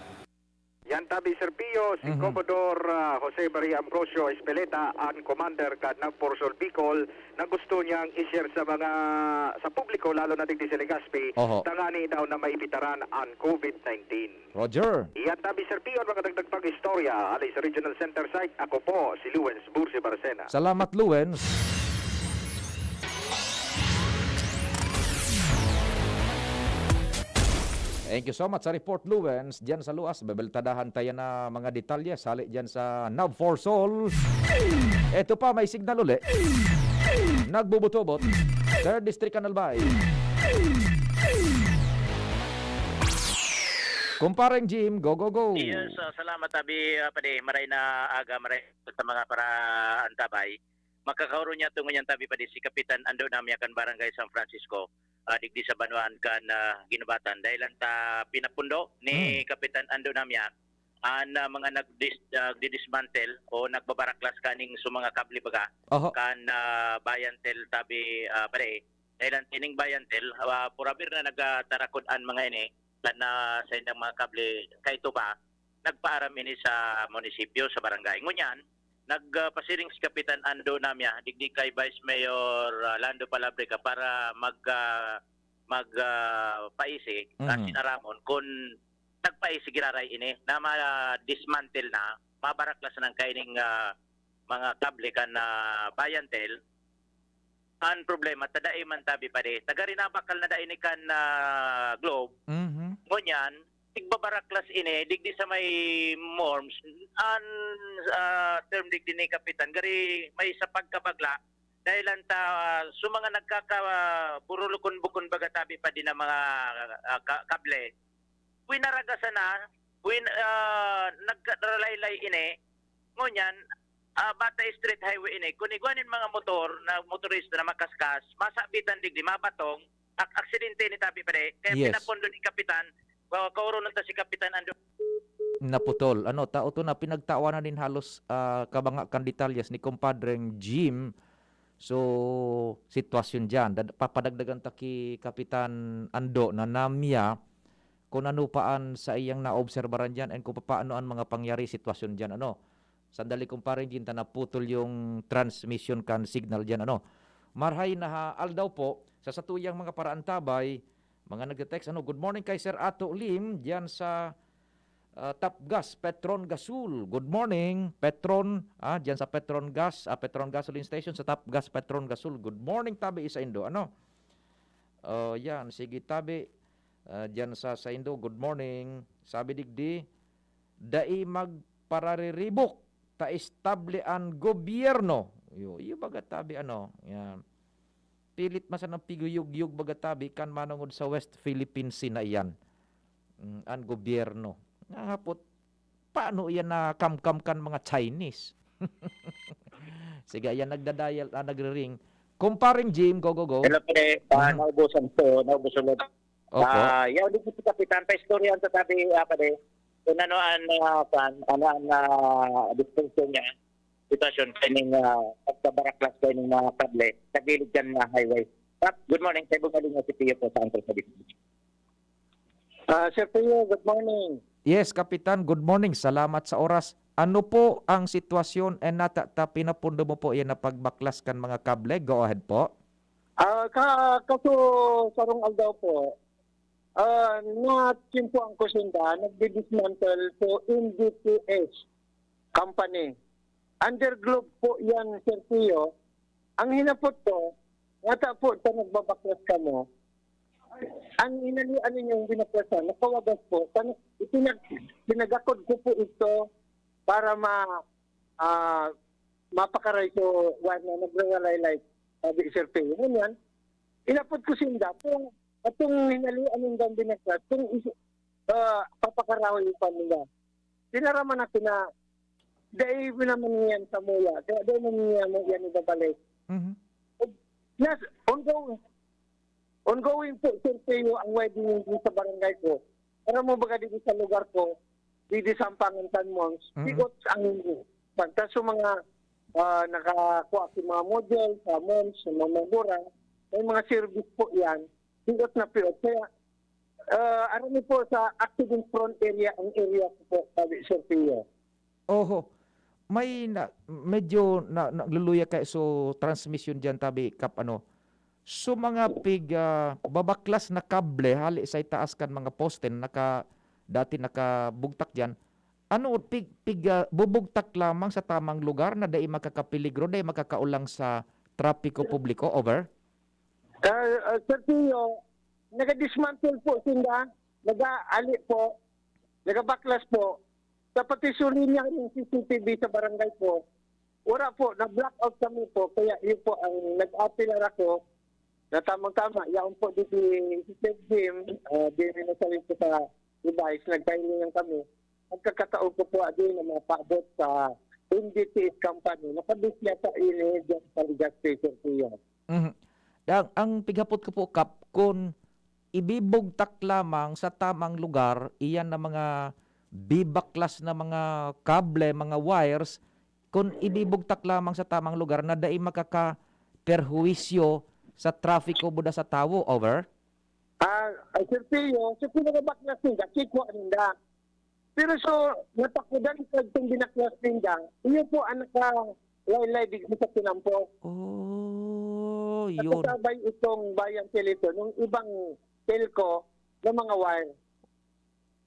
Yan tabi, Sir Pio, si Mhm. Commodore, ah, Jose Maria Ambrosio Espeleta, ang commander kan NAVFORSOL Bicol, na gusto niyang i-share sa mga, sa publiko, lalo na digdi sa Legazpi, Oho. Tangani daw na maibitaran an COVID nineteen. Roger. Iyan tabi, Sir Pio, ang mga dagdag pang istorya. Hali sa Regional Center Site, ako po si Lewens Bursi Barcena. Salamat, Lewens. Thank you so much sa report, Lewens. Diyan sa luwas, bebeltadahan tayo na mga detalye. Sali diyan sa NAVFORSOL. Eto pa, may signal uli. Nagbubutobot. Third District Albay. Kumpareng Jim, go, go, go. Yes, ah, salamat, Abi, ah, Padi. Maray na aga, maray sa mga paraantabay. Makakaoron niya tungo niyan, Tabi, Padi, si Kapitan Ando Namya kan Barangay San Francisco, ah, digdi sa banwaan kan, ah, Guinobatan. Dahil ang ta pinapundo ni Hmm. Kapitan Ando Namya, an, ah, mga nagdis-, nagdi-dismantle o nagbabaraklas kaning sa mga kable baga Oho. kan, ah, Bayantel, Tabi, ah, Padi. Dahil ang tining Bayantel, ah, purabir na nagtarakod an mga ini, kan, ah, sa indang mga kable, kaito pa, nagpaaram ini sa munisipyo, sa barangay. Ngunyan, nag, ah, pasiring si Kapitan Ando Namya, digdi kay Vice Mayor, ah, Lando Palabrica para mag, ah, mag, ah, paisi, ah, Mhm. sinaramon, kun nagpaisi giraray ini, na ma-dismantle na, mabaraklas nang kaining, ah, mga kable kan, ah, Bayantel. An problema, ta dai man tabi pa di. Taga rinabakal na dai ni kan, ah, Globe. Mhm. Ngunyan, tigbabaraklas ini, digdi sa may Morms, an, ah, term digdi ni Kapitan, gari may sa pagkabagla, dahil lang ta, sa mga nagkakaburulukon-bukon baga tabi pa di na mga, ah, ka-, kable, winaragasan na, win-, ah, nagkaralaylay ini, ngunyan, Ah, Batay Street Highway ini. Kung igwa nin mga motor na motorista na makaskas, masabitan digdi, mabatong, ak-, aksidente ni tabi pare. Kaya Yes. pinapondo ni Kapitan, wa-, kauronon ta si Kapitan Ando. Naputol. Ano, tao to na pinagtawanan din halos, ah, kabanga kan detalyes ni Compadreng Jim. So, sitwasyon diyan. Dad-, papadagdagan ta ki Kapitan Ando na namya kung ano pa an saiyang naobserbaran diyan and kung papaano an mga pangyari sitwasyon diyan, ano. Sandali, kumpare, ginta naputol yung transmission kan signal diyan, ano. Marhay na ha-, aldaw po, sa satuyang mga paraantabay, mga nagte-text, ano, "Good morning kay Sir Ato Lim, diyan sa, ah, Top Gas, Petron Gasol." Good morning, Petron, ah, diyan sa Petron Gas, ah, Petron Gasoline Station, sa Top Gas, Petron Gasol. Good morning, tabi sa indo, ano. Oh, yan, sige, tabi. Ah, diyan sa, sa indo, good morning. Sabi digdi, "Dai magparariribok, ta estable an gobyerno." Yo, iyo baga tabi, ano, yan. Pilit man sanang piguyog-yog baga tabi kan manongod sa West Philippine Sea na iyan. Mm, an gobyerno. Nga hapot, paano iyan nakamkam kan mga Chinese? Sige, ayan, nagda-dial, ah, nagre-ring. Kumparing Jim, go, go, go. Hello, pre. Ah, Mhm. naubusan ko, naubusan ko. Opo. Ah, yaw, di ko si Kapitan, paistoryahan sa tabi, ah, pare. Kung ano ang, ah, kwan, ano ang, ah, diskusyon niya, sitwasyon, kaning, ah, pagkabaraklas kaning mga kable, sa gilid dyan na highway. Kap, good morning, sa ibang galing si Pio po sa Angkol sa Bicol. Ah, Sir Pio, good morning. Yes, Kapitan, good morning. Salamat sa oras. Ano po ang sitwasyon and nata-, ta-, pinapundo mo po yan na pagbaklas kan mga kable? Go ahead po. Ah, ka-, kaso sarong aldaw po, ah, natiyempohan ko sinda, nagdi-dismantle po in D P S company. Underglobe po yan, Sir Pio. Ang hinapot ko, ngata po ta nagbabaklas kamo, ang hinalian ninyong binaklasan, nakawagas po. Tan-, itinag-, pinagakod ko po ito para ma-, ah, mapakaray ko, wala na, nagraralaylay, sabi ni Sir Pio. Ngunyan, inapod ko sinda, kung atong hinalian nindang binaklas, kung is-, ah, papakarahoy pa nila. Tinaraman ako na, dai naman niyan sa muya, kaya dai naman niya mo yan ibabalik. Mhm. Nas, ongoing, ongoing po, Sir Teo, ang widening dito sa barangay ko. Para mo baga dito sa lugar ko, dito sa Ampangan Tan Mons, Mm. bigot ang pantas sa mga, ah, nakakuha sa mga module, sa Mons, sa mga Magura, may mga service po yan, bigot na bigot. Kaya, ah, aram niyo po, sa accident prone area ang area ko po, sabi, Sir Teo. Oho. May na, medyo na, nagluluya kay so transmission diyan, tabi, Kap, ano. So mga pig, ah, babaklas na kable hali sa itaas kan mga poste na naka, dati nakabugtak diyan. Ano, pig, pig, ah, bubugtak lamang sa tamang lugar na dai makakapeligro, dai makakaulang sa trapiko publiko? Over? Ah, ah, Sir Teo, naga-dismantle po sinda, nag-aali po, nagabaklas po. Sa pati sa linya ng C C T V sa barangay po, wala po, na-blackout kami po. Kaya yun po ang nag-apelar ako na tamang-tama. Yaon po di si Sir Jim, ah, di rin nasalit ko sa device, nagpahilingan kami. Pagkakataon ko po, adi na mapaabot sa M D T S company, nakabit niya sa ini, diyan sa Legazpi, Sir Kuya. Mhm. Ang, ang pighapot ko po, Kap, kung ibibugtak lamang sa tamang lugar, iyan na mga bibaklas na mga kable, mga wires, kung ibibugtak lamang sa tamang lugar na dai makakaperhuwisyo sa trapiko buda sa tawo, over? Ah, ay, Sir Teo, sa pinakabaklas ninda, kikwa ninda. Pero so, natakudan sa itong binaklas ninda, iyo po ang nakalaylay digdi sa tinampo. Oh, yun. Nakasabay itong Bayan Teleton, yung ibang telco na mga wire.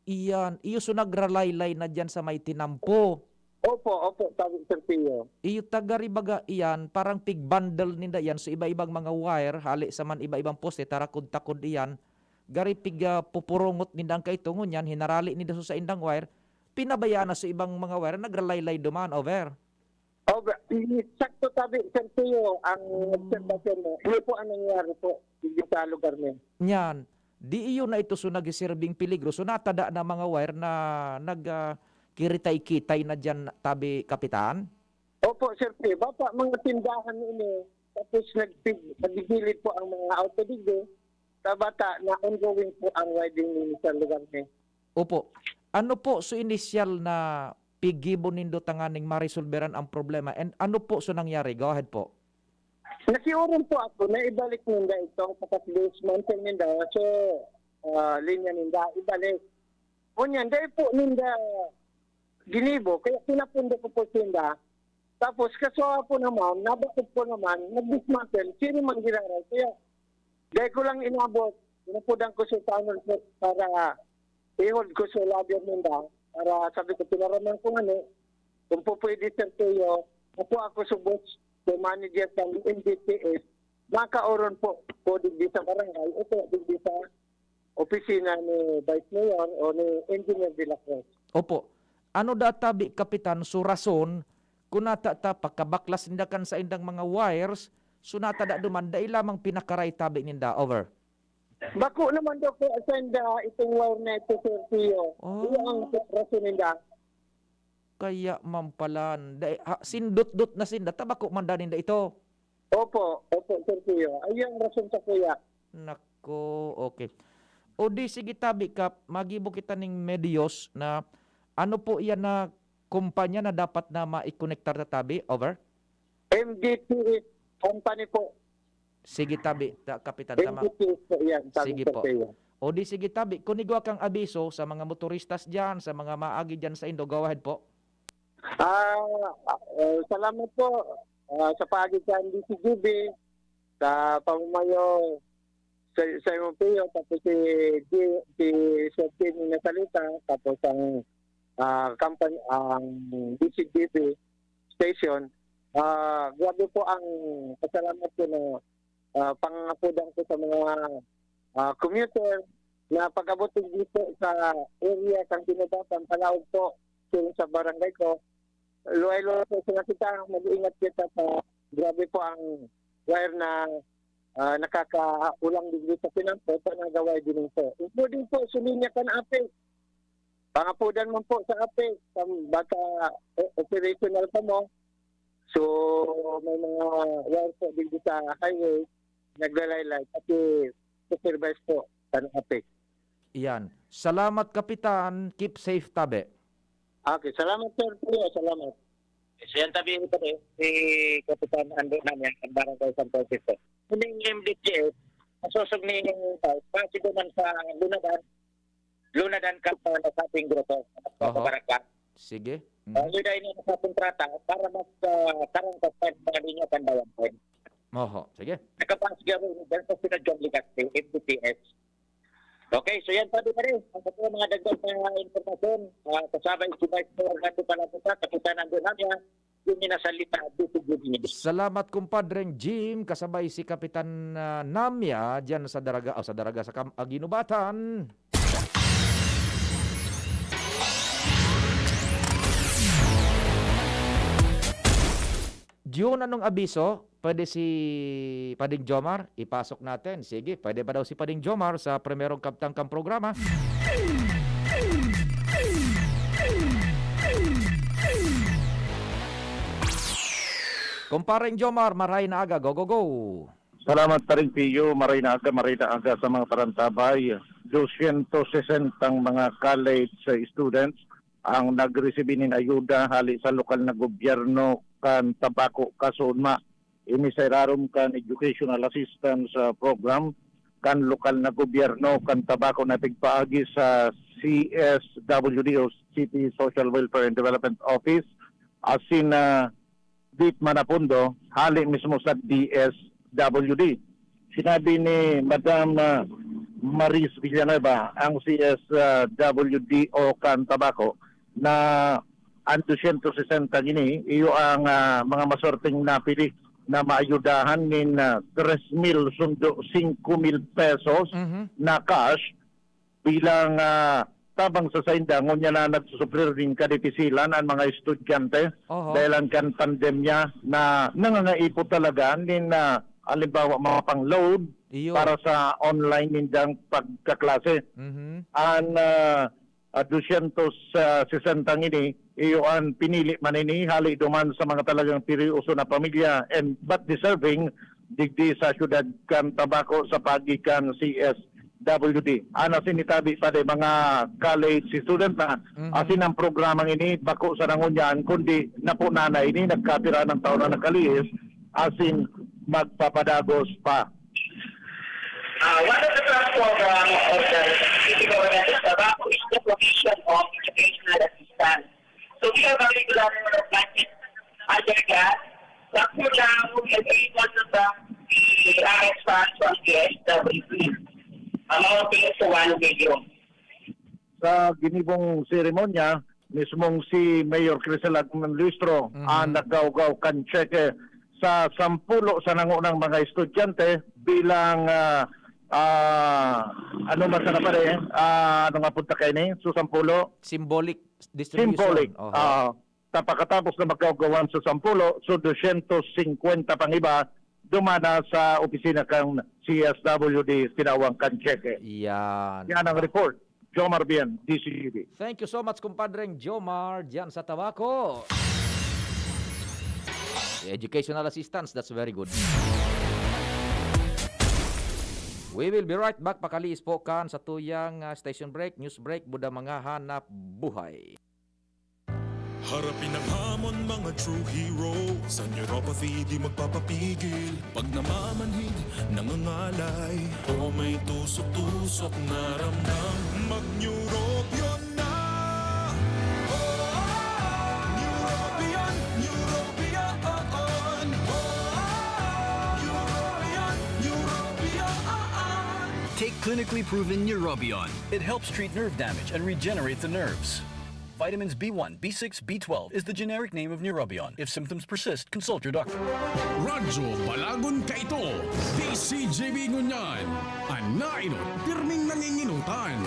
Iyan, iyo so nagralaylay na diyan sa may tinampo. Opo, opo, sabi, Sir Teo. Iyo, taga ribaga iyan, parang pig-bundle ninda iyan, so iba-ibang mga wire, hali sa man iba-ibang poste, tarakod-takod iyan, gari pig, ah, pupurungot ninda ang kaitongon niyan, hinarali ninda so saindang wire, pinabayaan na so ibang mga wire, nagralaylay duman, over. Oh, ba, i-, sakto tabi, Sir Teo, ang Hmm. obserbasyon mo. Iyo po ang nangyari po dito sa lugar niyo. Niyan, di iyo na ito so nagsiserbing peligro. So, natada na mga wire na nag, ah, kiritay-kitay na diyan, tabi, Kapitan? Oh, Po, Sir P, bata, mga tindahan ini. Tapos nagpig-, nagigilid po ang mga auto digdi. Sa bata na ongoing po ang widening sa lugar ni. Opo. Ano po so inisyal na piggibo nindo tanganing maresolberan ang problema? And ano po so nangyari? Go ahead po. Nakiurong po ako na ibalik ninda itong pakat-dismantle ninda. So, ah, linya ninda, ibalik. Ngunyan, dahil po ninda ginibo, kaya pinapundo ko po sinda. Tapos, kasuha po naman, nabakod po naman, nag-dismantle, sino man giraray. Kaya, dahil ko lang inabot, inapudan ko sa tunnel po para ihod ko sa lobby ninda. Para sabi ko, pinaraman ko nga ni, kung po pwede, Sir Tuyo, ako, ako subot sa manager ng M D P S, makauron po, po digdi sa barangay, ito, digdi sa opisina ni Vice Mayor o ni Engineer de la Cruz. Opo. Ano da tabi, Kapitan, so rason kung nata ta pagkabaklas ninda kan saindang mga wires, so nata da duman, dai lamang pinakaray tabi ninda? Over. Bako naman daw po asenda itong wire na ito, Sir Pio. Oh. Iyo ang rason ninda. Kaya man pala, dai, ha, sindot-dot na sinda, ta bako man da ninda ito. Opo, opo, Sir Pio. Ayun ang rason sa kuya. Nako, okay. O di, sige tabi, Kap, magibo kita ning medios na ano po iyan na kumpanya na dapat na maikonektar ta tabi? Over? M D P S company po. Sige tabi, ta-, Kapitan, tama. M D P S po yan, sabi Sige ko po. sa iyo. O di, sige tabi, kun igwa kang abiso sa mga motoristas diyan, sa mga maagi diyan sa indo, go ahead po. Ah, eh, salamat po, ah, sa paagi sa D C G B, sa pamamayo sa, sa M P O, tapos si G-, si Sir Tim na salita, tapos ang, ah, company, ang D C G B station. Ah, grabe po ang pasalamat ko na, ah, pangangapodan ko sa mga, ah, commuter na pag-abot dito sa area sa Ginobatan, palaog po sa barangay ko. Luway-luway po sila kita, mag-iingat kita sa grabe po ang wire na, ah, nakakaulang digdi sa pinampo, panagaway din po. Including po, sa linya kan APEC. Pangapodan man po sa APEC, sa bata, eh, operational pa mo. So, may mga wire po digdi sa highway, naglalaylay, pati supervise po sa APEC. Iyan. Salamat, Kapitan. Keep safe, tabi. Okay, salamat, Sir Pio. Salamat. So, yan tabi ko, eh, si Kapitan Ando na niya, ang barangay San Francisco. Kuning M D P S, masosog ni, uh, pasibo man sa Lunadan, Lunadan ka pa na sa ating grupo, sa Oho. Barangay. Sige. Mm. Uh, yun ay nasa kontrata para mas, uh, tarang ka sa mga linya Pandayan Point. Oho. Sige. Nakapasok ako, dahil sa sila John Legaspi, M D P S. Okay, so yan, sabi na rin. Ang sa mga dagdag na impormasyon, ah, kasama si Vice Mayor Orlando Palaputa, Kapitan Ando Namia, yun yung nasa lita, dito, dito, dito. Salamat, kumpadreng Jim, kasabay si Kapitan, ah, Namia, dyan sa Daraga, o sa Daraga, sa Kam-, Aginubatan. Jun, anong abiso? Pwede si Pading Jomar? Ipasok natin. Sige, pwede pa daw si Pading Jomar sa primerong kabtang kan programa. Kumpareng Jomar, maray na aga. Go, go, go! Salamat, Paring Pio. Maray na aga, maray na aga sa mga parantabay. Dosyentos sesentang mga college students ang nagresibi nin ayuda hali sa lokal na gobyerno kan Tabaco, Kasoon Ma. Ini sa irarom kan Educational Assistance, ah, Program kan lokal na gobyerno kan Tabaco na pigpaagi sa C S W D o City Social Welfare and Development Office, asin, ah, Dit Manapundo, hali mismo sa D S W D. Sinabi ni Madam, ah, Maris Villanueva, ang C S W D o kan Tabaco, na ang dosyentos sesenta gini, iyo ang, ah, mga maswerteng napili na maayudahan nin, ah, tres mil sundo singko mil pesos Mhm. na cash bilang, ah, tabang sa sainda, ngunyan na nagsusufrir nin kadipisilan ang mga estudyante Oho. dahil ang kan pandemya na nangangaipo talaga nin, ah, halimbawa, mga pang-load Iyo. para sa online nindang pagkaklase. Mhm. Ang, ah, ah, dosyentos sesenta ngini, iyo an pinili man ini hali duman sa mga talagang seryoso na pamilya and but deserving digdi sa siyudad kan Tabaco sa paagi kan C S W D. Ana sinitabi pa de mga college student na Mhm. asin ang programang ini bako sa nangunyan kundi napo na ini nagkapira ng taon na nakalihis asin magpapadagos pa. Uh, one of the plans program of the City Government of Tabaco is the provision of educational assistance. So we have a regular budget under that. But for now, we are able to back the R S funds from the S W D, amounting to one billion. Sa ginibong seremonya, mismong si Mayor Crisel Agman Luistro Mhm. ang nagkaugaw kan tseke sa sampulo sa nangunang mga estudyante bilang, ah, ah, ano man sana pare, ah, ano nga punta kayo ni? So, sampulo? Symbolic distribution. Symbolic. Oho. Ah, ta-, pakatapos na magkaugawan sa sampulo, so dosyentos singkwenta pang iba dumana sa opisina kan C S W D, tinawag kan tseke. Yan. Yan ang report. Jomar Bien, D Z G B. Thank you so much, kumpadreng Jomar, dyan sa Tabaco. Educational assistance, that's very good. We will be right back, pakaliis po kan sa tuyang, ah, station break, news break, Buda Mga Hanap Buhay. Harapin ang hamon, mga true hero. Sa neuropathy, di magpapapigil. Pag namamanhid, nangangalay, o may tusok-tusok na ramdam, mag-Neurobion na! Oh, Neurobion, Neurobion! Oh, Neurobion, Neurobion! Take clinically proven Neurobion. It helps treat nerve damage and regenerate the nerves. Vitamins B one, B six, B twelve is the generic name of Neurobion. If symptoms persist, consult your doctor. Radyo Balagon kaito, D Z G B ngunyan. An naenot, pirming nanginginutan.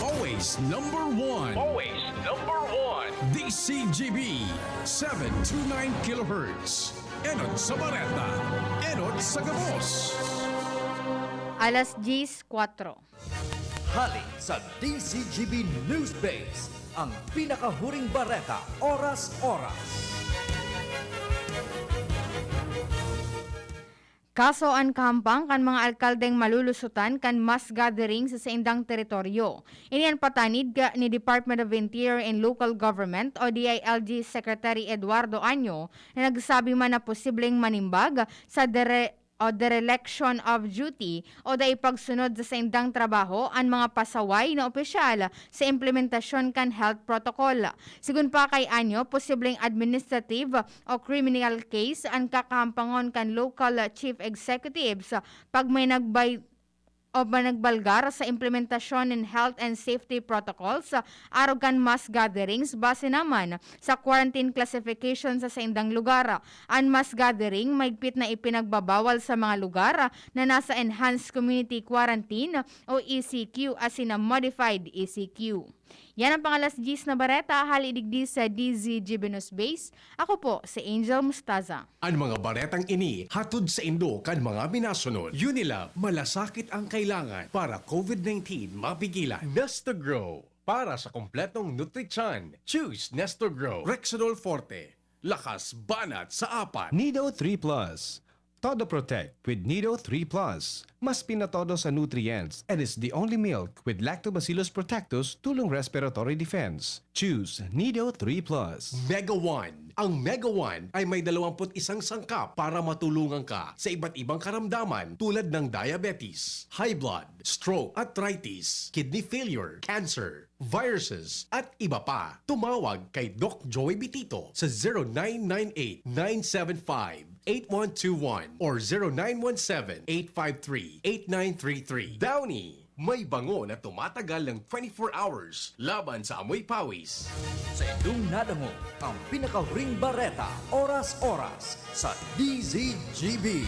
Always number one. Always number one. D Z G B, seven two nine kilohertz. Enot sa bareta, enot sa gabos. Alas diyes kwatro. Hali sa D Z G B News Base, ang pinakahuring bareta, oras-oras. Kaso an kahampang kan mga alkaldeng malulusotan kan mass gathering sa saindang teritoryo. Ini an patanid ka ni Department of Interior and Local Government o D I L G Secretary Eduardo Año na nagsabi man na posibleng manimbag sa dere-, o dereliction of duty o dai pagsunod sa saindang trabaho an mga pasaway na opisyal sa implementasyon kan health protocol. Sigon pa kay Anyo, posibleng administrative o criminal case an kakahampangon kan local chief executives pag may nagbay-, o ba nagbalgar sa implementasyon nin health and safety protocols, ah, arog kan mass gatherings base naman sa quarantine classification sa saindang lugar. An mass gathering maigpit na ipinagbabawal sa mga lugar, ah, na nasa enhanced community quarantine o E C Q asin na modified E C Q. Yan ang pangalas diyes na bareta, hali digdi sa D Z G B News Base. Ako po si Angel Mustaza. An mga baretang ini hatod saindo kan mga minasunod. Unilab, malasakit ang kailangan para COVID nineteen mapigilan. Nestogrow, para sa kompletong nutrisyon. Choose Nestogrow. Rexidol Forte, lakas banat sa apat. Nido three plus. Todo Protect with Nido three plus. Mas pinatodo sa nutrients and is the only milk with Lactobacillus protectus tulong respiratory defense. Choose Nido three plus. Mega One. Ang Mega One ay may dalawampu't isang sangkap para matulungan ka sa iba't ibang karamdaman tulad ng diabetes, high blood, stroke, arthritis, kidney failure, cancer, viruses, at iba pa. Tumawag kay Doc Joey Bitito sa zero nine nine eight, nine seven five, eight one two one or zero nine one seven, eight five three, eight nine three three. Downy, may bango na tumatagal ng twenty-four hours laban sa amoy pawis. Sa indong nadangog ang pinakahuring bareta, oras-oras, sa D Z G B.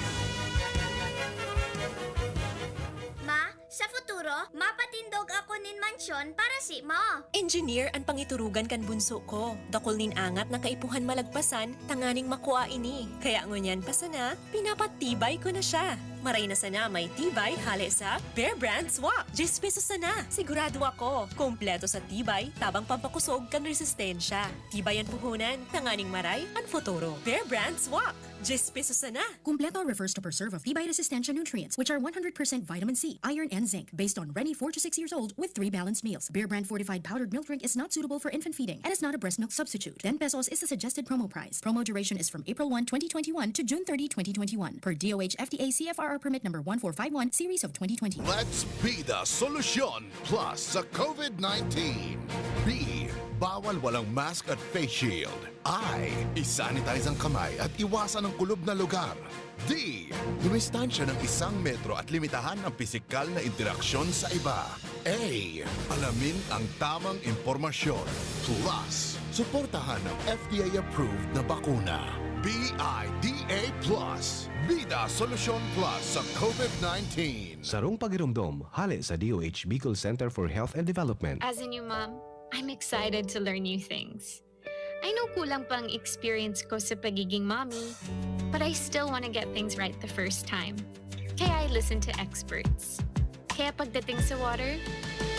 Ma, sa futuro, mapatindog ako nin mansyon para simo. Engineer an pangiturugan kan bunso ko. Dakul nin angat na kaipuhan malagpasan, tanganing makua ini. Kaya ngunyan pa sana, pinapatibay ko na siya. Maray na sana may tibay hale sa Bear Brand Swak. Diyes pesos sana. Sigurado ako, kompleto sa tibay, tabang pampakusog kan resistensya. Tibay an puhunan, tanganing maray an futuro. Bear Brand Swak. Diyes pesos sana. Kumpleto refers to preserve of tibay resistensya nutrients, which are one hundred percent vitamin C, iron, and zinc, based on Reni four to six years old with three balanced meals. Bear Brand fortified powdered milk drink is not suitable for infant feeding and is not a breast milk substitute. Ten pesos is the suggested promo price. Promo duration is from April one, twenty twenty-one to June thirty, twenty twenty-one, per D O H F D A C F R R permit number one four five one, series of twenty twenty. Let's be the solution plus sa COVID nineteen. B, bawal walang mask at face shield. I, isanitize ang kamay at iwasan ang kulob na lugar. D, dumistansya ng isang metro at limitahan ang pisikal na interaksyon sa iba. A, alamin ang tamang impormasyon. Plus, suportahan ang F D A-approved na bakuna. B I D A plus. Bida Solusyon Plus sa COVID nineteen. Sarong pagiromdom, hale sa D O H Bicol Center for Health and Development. As a new mom, I'm excited to learn new things. I know kulang pa ang experience ko sa pagiging mommy, but I still want to get things right the first time. Kaya I listen to experts. Kaya pagdating sa water,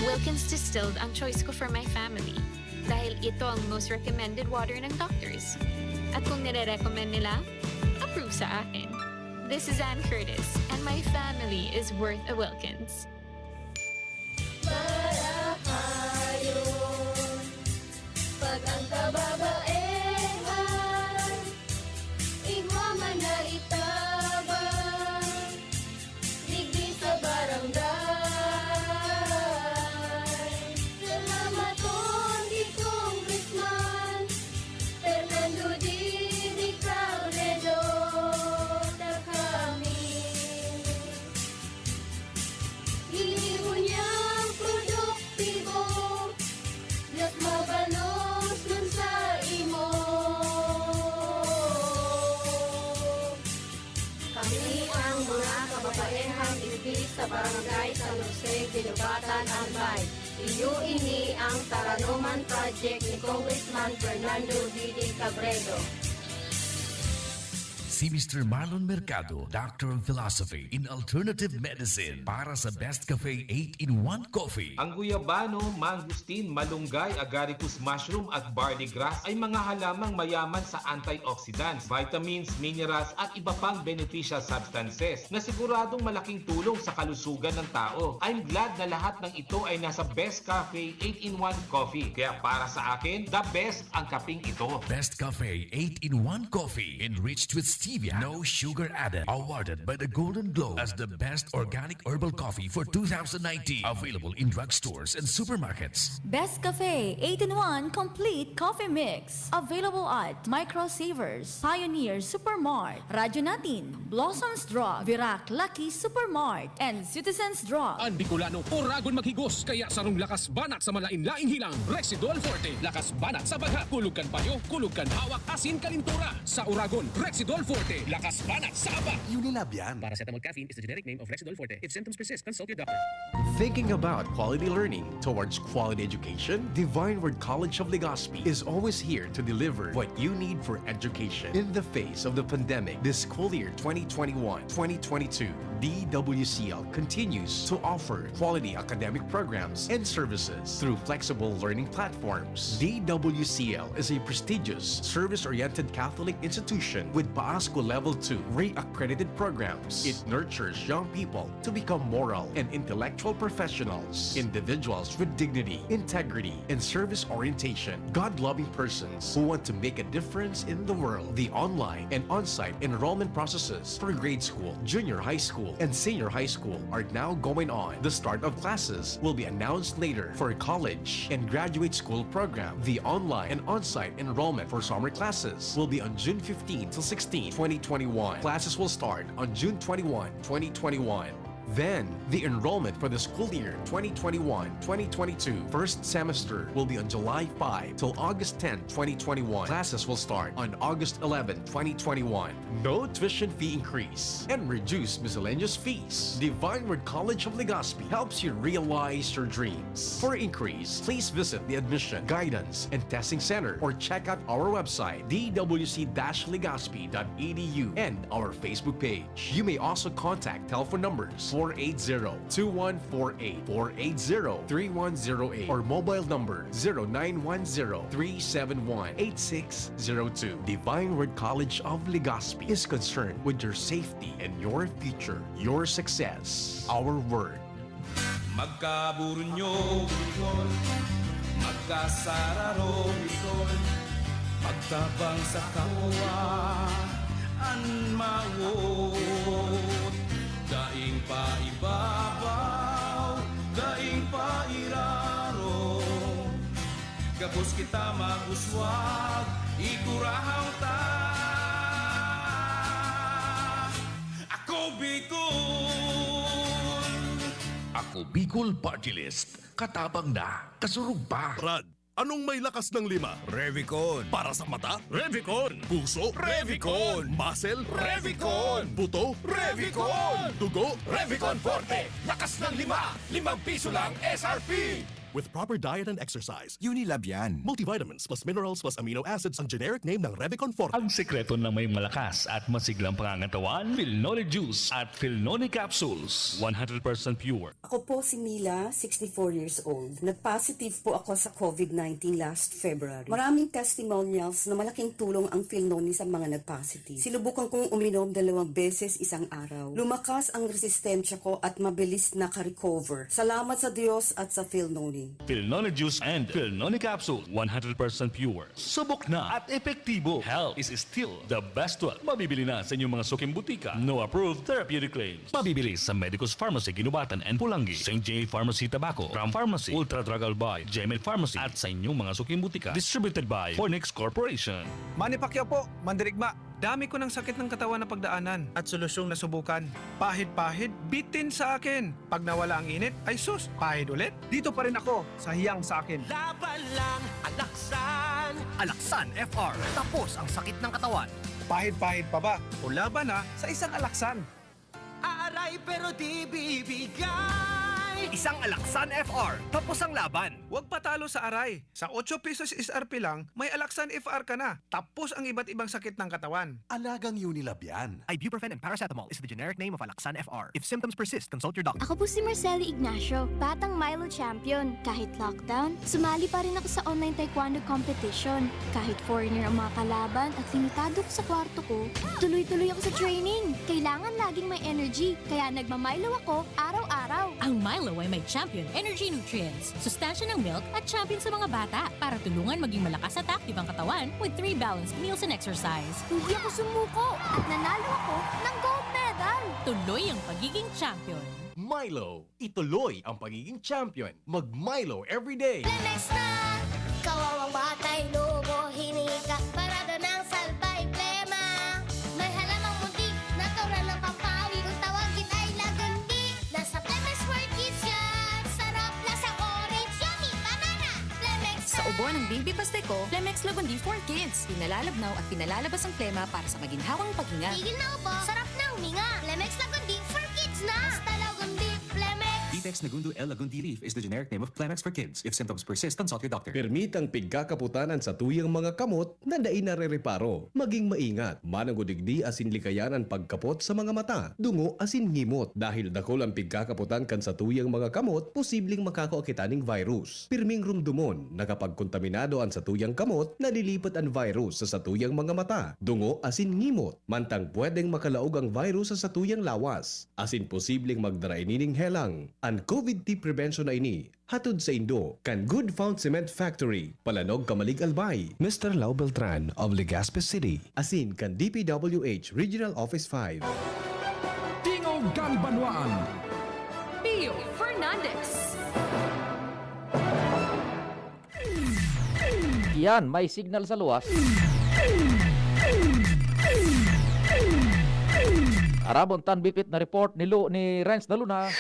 Wilkins Distilled ang choice ko for my family. Dahil ito ang most recommended water ng doctors. At kung nire-recommend nila, approve sa akin. This is Anne Curtis, and my family is worth a Wilkins. Marahayon, pag ang kababaehan, igwa man na itabang, digdi sa barangay. Salamaton ki Congressman Fernando Didi Cabredo, ta kami Ini unyang produktibo, mas mabalos man sa imo. Kami ang mga kababaehang igdi sa Barangay San Jose, Guinobatan, Albay. Iyo ini ang Taranoman Project ni Congressman Fernando Didi Cabredo. Si Mister Marlon Mercado, Doctor of Philosophy in Alternative Medicine, para sa Best Cafe eight-in-one Coffee. Ang guyabano, mangosteen, malunggay, agaricus mushroom at barley grass ay mga halamang mayaman sa antioxidants, vitamins, minerals at iba pang beneficial substances na siguradong malaking tulong sa kalusugan ng tao. I'm glad na lahat ng ito ay nasa Best Cafe eight-in-one Coffee. Kaya para sa akin, the best ang kaping ito. Best Cafe eight-in-one Coffee, enriched with stevia, no sugar added. Awarded by the Golden Globe as the best organic herbal coffee for two thousand nineteen. Available in drugstores and supermarkets. Best Cafe eight-in-one Complete Coffee Mix. Available at Micro Savers, Pioneer Supermart, Radyo Natin, Blossoms Drug, Virac Lucky Supermart, and Citizens Drug. An Bicolano, oragon maghigos, kaya sarong lakas banat sa malain-laing hilang. Rexidol Forte, lakas banat sa bagha, kulog kan payo, kulog kan hawak, asin kalintura. Sa oragon, Rexidol Forte, lakas banat sa aba. Unilab yan. Paracetamol caffeine is the generic name of Rexidol Forte. If symptoms persist, consult your doctor. Thinking about quality learning towards quality education? Divine Word College of Legazpi is always here to deliver what you need for education. In the face of the pandemic, this school year twenty twenty-one twenty twenty-two, D W C L continues to offer quality academic programs and services through flexible learning platforms. D W C L is a prestigious, service-oriented Catholic institution with PAASCU Level two re-accredited programs. It nurtures young people to become moral and intellectual professionals, individuals with dignity, integrity, and service orientation, God-loving persons who want to make a difference in the world. The online and on-site enrollment processes for grade school, junior high school, and senior high school are now going on. The start of classes will be announced later. For college and graduate school program, the online and on-site enrollment for summer classes will be on June fifteen to sixteen, twenty twenty-one. Classes will start on June twenty-one, twenty twenty-one. Then, the enrollment for the school year twenty twenty-one twenty twenty-two first semester will be on July five till August tenth, twenty twenty-one. Classes will start on August eleventh, twenty twenty-one. No tuition fee increase and reduced miscellaneous fees. Divine Word College of Legazpi helps you realize your dreams. For inquiries, please visit the Admission, Guidance, and Testing Center or check out our website, d w c dash legazpi dot e d u, and our Facebook page. You may also contact telephone numbers four eight zero, two one four eight, four eight zero, three one zero eight or mobile number zero nine one zero, three seven one, eight six zero two. Divine Word College of Legazpi is concerned with your safety and your future, your success. Our word. Magkaburunyo, Bicol. Magkasararo, Bicol. Magtabang sa kapwa, an mawot. Daing paibabaw, daing pairaro. Gabos kita mag-uswag, igurahang ta. Ako Bicol! Ako Bicol Party List. Katabang na, kasurog pa. Brad, anong may lakas ng lima? Revicon. Para sa mata? Revicon. Puso? Revicon. Muscle? Revicon. Buto? Revicon. Dugo? Revicon Forte. Lakas ng lima. Limang piso lang S R P. With proper diet and exercise. Unilab yan. Multivitamins plus minerals plus amino acids ang generic name ng Revicon Forte. Ang sikreto ng may malakas at masiglang pangangatawan, Filnoni Juice at Filnoni Capsules. One hundred percent pure. Ako po si Mila, sixty-four years old. Nag-positive po ako sa covid nineteen last February. Maraming testimonials na malaking tulong ang Filnoni sa mga nag-positive. Sinubukan kong uminom dalawang beses isang araw. Lumakas ang resistensya ko at mabilis naka-recover. Salamat sa Diyos at sa Filnoni. Filnoni Juice and Filnoni Capsule, one hundred percent pure. Subok na at epektibo. Health is still the best wealth. Mabibili na sa inyong mga suking butika. No approved therapeutic claims. Mabibili sa Medicus Pharmacy, Guinobatan and Pulangi, Saint J Pharmacy, Tabaco, Ram Pharmacy, Ultra Drug Albay, Gemed Pharmacy, at sa inyong mga suking butika. Distributed by Fornix Corporation. Manny Pacquiao po, mandirigma. Dami ko ng sakit ng katawan na pagdaanan at solusyong nasubukan. Pahid-pahid, bitin sa akin. Pag nawala ang init, ay sus, pahid ulit. Dito pa rin ako sa hiyang sa akin. Laban lang, Alaksan! Alaksan F R, tapos ang sakit ng katawan. Pahid-pahid pa ba? O laban na sa isang Alaksan. Aaray pero di bibigay. Isang Alaksan F R, tapos ang laban. Huwag patalo sa aray. Sa otso pesos S R P lang, may Alaksan F R ka na. Tapos ang iba't ibang sakit ng katawan. Alagang Unilab yan. Ibuprofen and paracetamol is the generic name of Alaksan F R. If symptoms persist, consult your doctor. Ako po si Marcelo Ignacio, batang Milo champion. Kahit lockdown, sumali pa rin ako sa online taekwondo competition. Kahit foreigner ang mga kalaban at limitado ako sa kwarto ko, tuloy-tuloy ako sa training. Kailangan laging may energy, kaya nagma-Milo ako araw-araw. Ang Milo ay may Champion Energy Nutrients, sustansya ng milk at champion sa mga bata para tulungan maging malakas at active ang katawan with three balanced meals and exercise. Hindi ako sumuko at nanalo ako ng gold medal. Tuloy ang pagiging champion. Milo, ituloy ang pagiging champion. Mag Milo everyday. Lemex na! Kawawang batay, lobo, hinika, parada ng salbay, plema. May halamang munti, natural ng pampawi. Kung tawagin ay lagundi, nasa Lemex for Kids yan. Sarap, lasang orange, yummy, banana. Lemex Sa na! Ubo ng baby Pasteco, Lemex Lagundi for Kids. Pinalalabnaw at pinalalabas ang plema para sa maginhawang paghinga. Tigil na ubo, sarap na huminga. Lemex Lagundi for Kids na! Basta Lagundi, Lemex! Vitex Nagundo L Lagundi Leaf is the generic name of Clemax for Kids. If symptoms persist, consult your doctor. Permitang pigkakaputan an satuyang mga kamot na dai narereparo. Maging maingat, mananggod digdi asin likayan an pagkapot sa mga mata, dungo asin ngimot. Dahil dakul an pigkakaputan kan satuyang mga kamot, posibleng makakua kita ning virus. Pirming rumdomon na kapag kontaminado an satuyang kamot, nalilipat an virus sa satuyang mga mata, dungo asin ngimot. Mantang pwedeng makalaog ang virus sa satuyang lawas, asin posibleng magdara ini ning helang. An covid T prevention na ini hatod saindo kan Good Found Cement Factory, Palanog, Camalig, Albay. Mister Lau Beltran of Legazpi City. Asin kan D P W H Regional Office five. Tingog kan Banwaan. Pio Fernandez. Yan, may signal sa luwas. Arabon tan bipit na report ni Lu, ni Renz na Luna.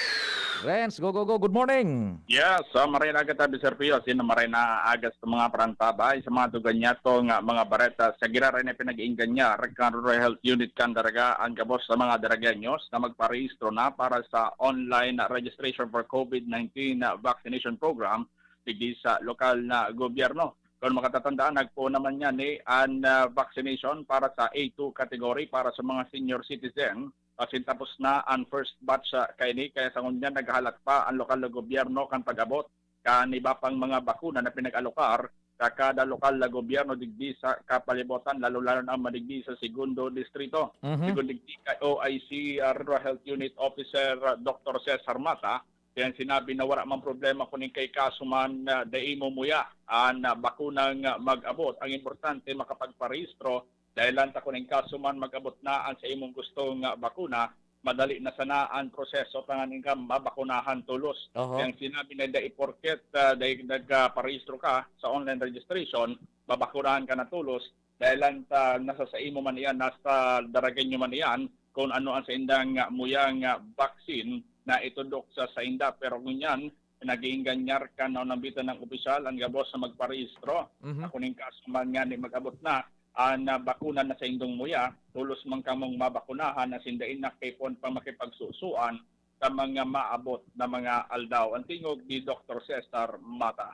Renz, go, go, go. Good morning. Yes, sa maray na aga tabi, Sir Pio. Sino maray na aga sa mga parantabay, sa mga duganyato nga mga bareta sa giraray na pinag-iinggan niya, Recon Rural Health Unit kan Daraga, ang gabos sa mga Daragenyos na magparehistro na para sa online registration for COVID nineteen vaccination program digdi sa lokal na gobyerno. Kung makatatandaan, nagpoon naman niya ni an, ah, vaccination para sa A two category para sa mga senior citizen. Asin tapos na an first batch, ah, kaini, kaya sa ngunyan naghahalat pa an lokal na gobyerno kan pag-abot kan iba pang mga bakuna na pinag-alokar sa kada lokal na gobyerno digdi sa kapalibutan, lalo-lalo na madigdi sa segundo distrito. Mhm. Segun digdi kay O I C, ah, Rural Health Unit Officer, ah, Doktor Cesar Mata, kaya sinabi na wala mang problema kung ning kay kaso man, ah, dai mo muya an, ah, bakunang, ah, mag-abot. Ang importante, makapagparehistro, dahil lang ta kung ning kaso man mag-abot na an sa imong gustong, ah, bakuna, madali na sana an proseso tanganing ka mabakunahan tolos. Oho. Kaya sinabi na dai porket, ah, dai nagparehistro ka sa online registration, babakunahan ka na tolos, dahil lang ta nasa sa imo man iyan, nasa Daragenyo man iyan, kung ano ang saindang, ah, muyang, ah, vaccine na itudok sa sainda. Pero ngunyan, nag-iingganyar kan naunambitan ng opisyal ang gabos na magparehistro. Mhm. Ako ning kaso man nga ni mag-abot na an, ah, bakuna na saindong muya, tolos man kamong mabakunahan na sinda inakipon pa makipagsusuan sa mga maabot na mga aldaw. Ang tingog ni Doktor Cesar Mata.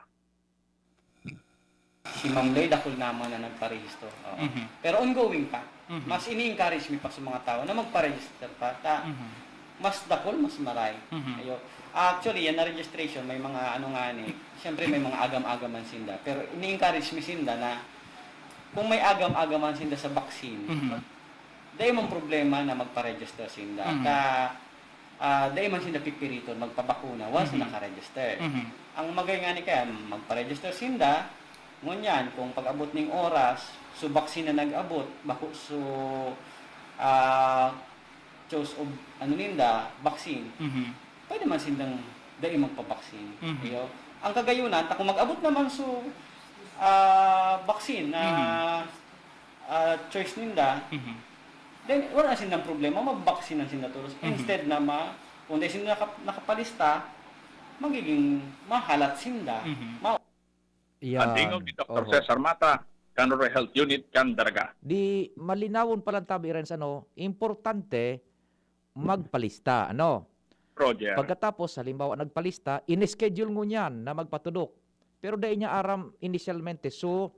Si Ma'am Lay, dakul naman na nagparehistro. Oo. Mhm. Pero ongoing pa. Mhm. Mas ini-encourage mi pa sa mga tao na magpa-register pa. Ta, Mhm. mas dakul, mas maray. Mhm. Ayo. Actually, yan na registration, may mga ano nga ni, siyempre may mga agam-agam man sinda. Pero ini-encourage mi sinda na kung may agam-agam man sinda sa vaccine, Mhm. dai man problema na magpa-register sinda. Mhm. Ta, ah, dai man sinda pipiriton magpabakuna once Mhm. naka-register. Mhm. Ang magay nga ni kaya, magpa-register sinda, ngunyan, kung pag-abot ning oras, so vaccine na nag-abot, bako so, ah, choice of, ano ninda, vaccine, Mhm. pwede man sindang dai magpa-vaccine. Mhm. Iyo. Ang kagayunan, ta kung mag-abot naman so, ah, vaccine na, Mhm. ah, choice ninda, Mhm. then wala na sindang problema, mag-vaccine na sinda tolos. Mhm. Instead na ma-, kung dai sinda naka-, nakapalista, magiging mahalat sinda. Mhm. Ma- Yan. Ang tingog ni Doktor Oho. Cesar Mata, kan Rural Health Unit, kan Daraga. Di malinawon pa lang tabi, Renz, ano, importante, magpalista, ano? Roger. Pagkatapos, halimbawa, nagpalista, in-schedule ngunyan na magpatudok. Pero dai niya aram inisyalmente. So,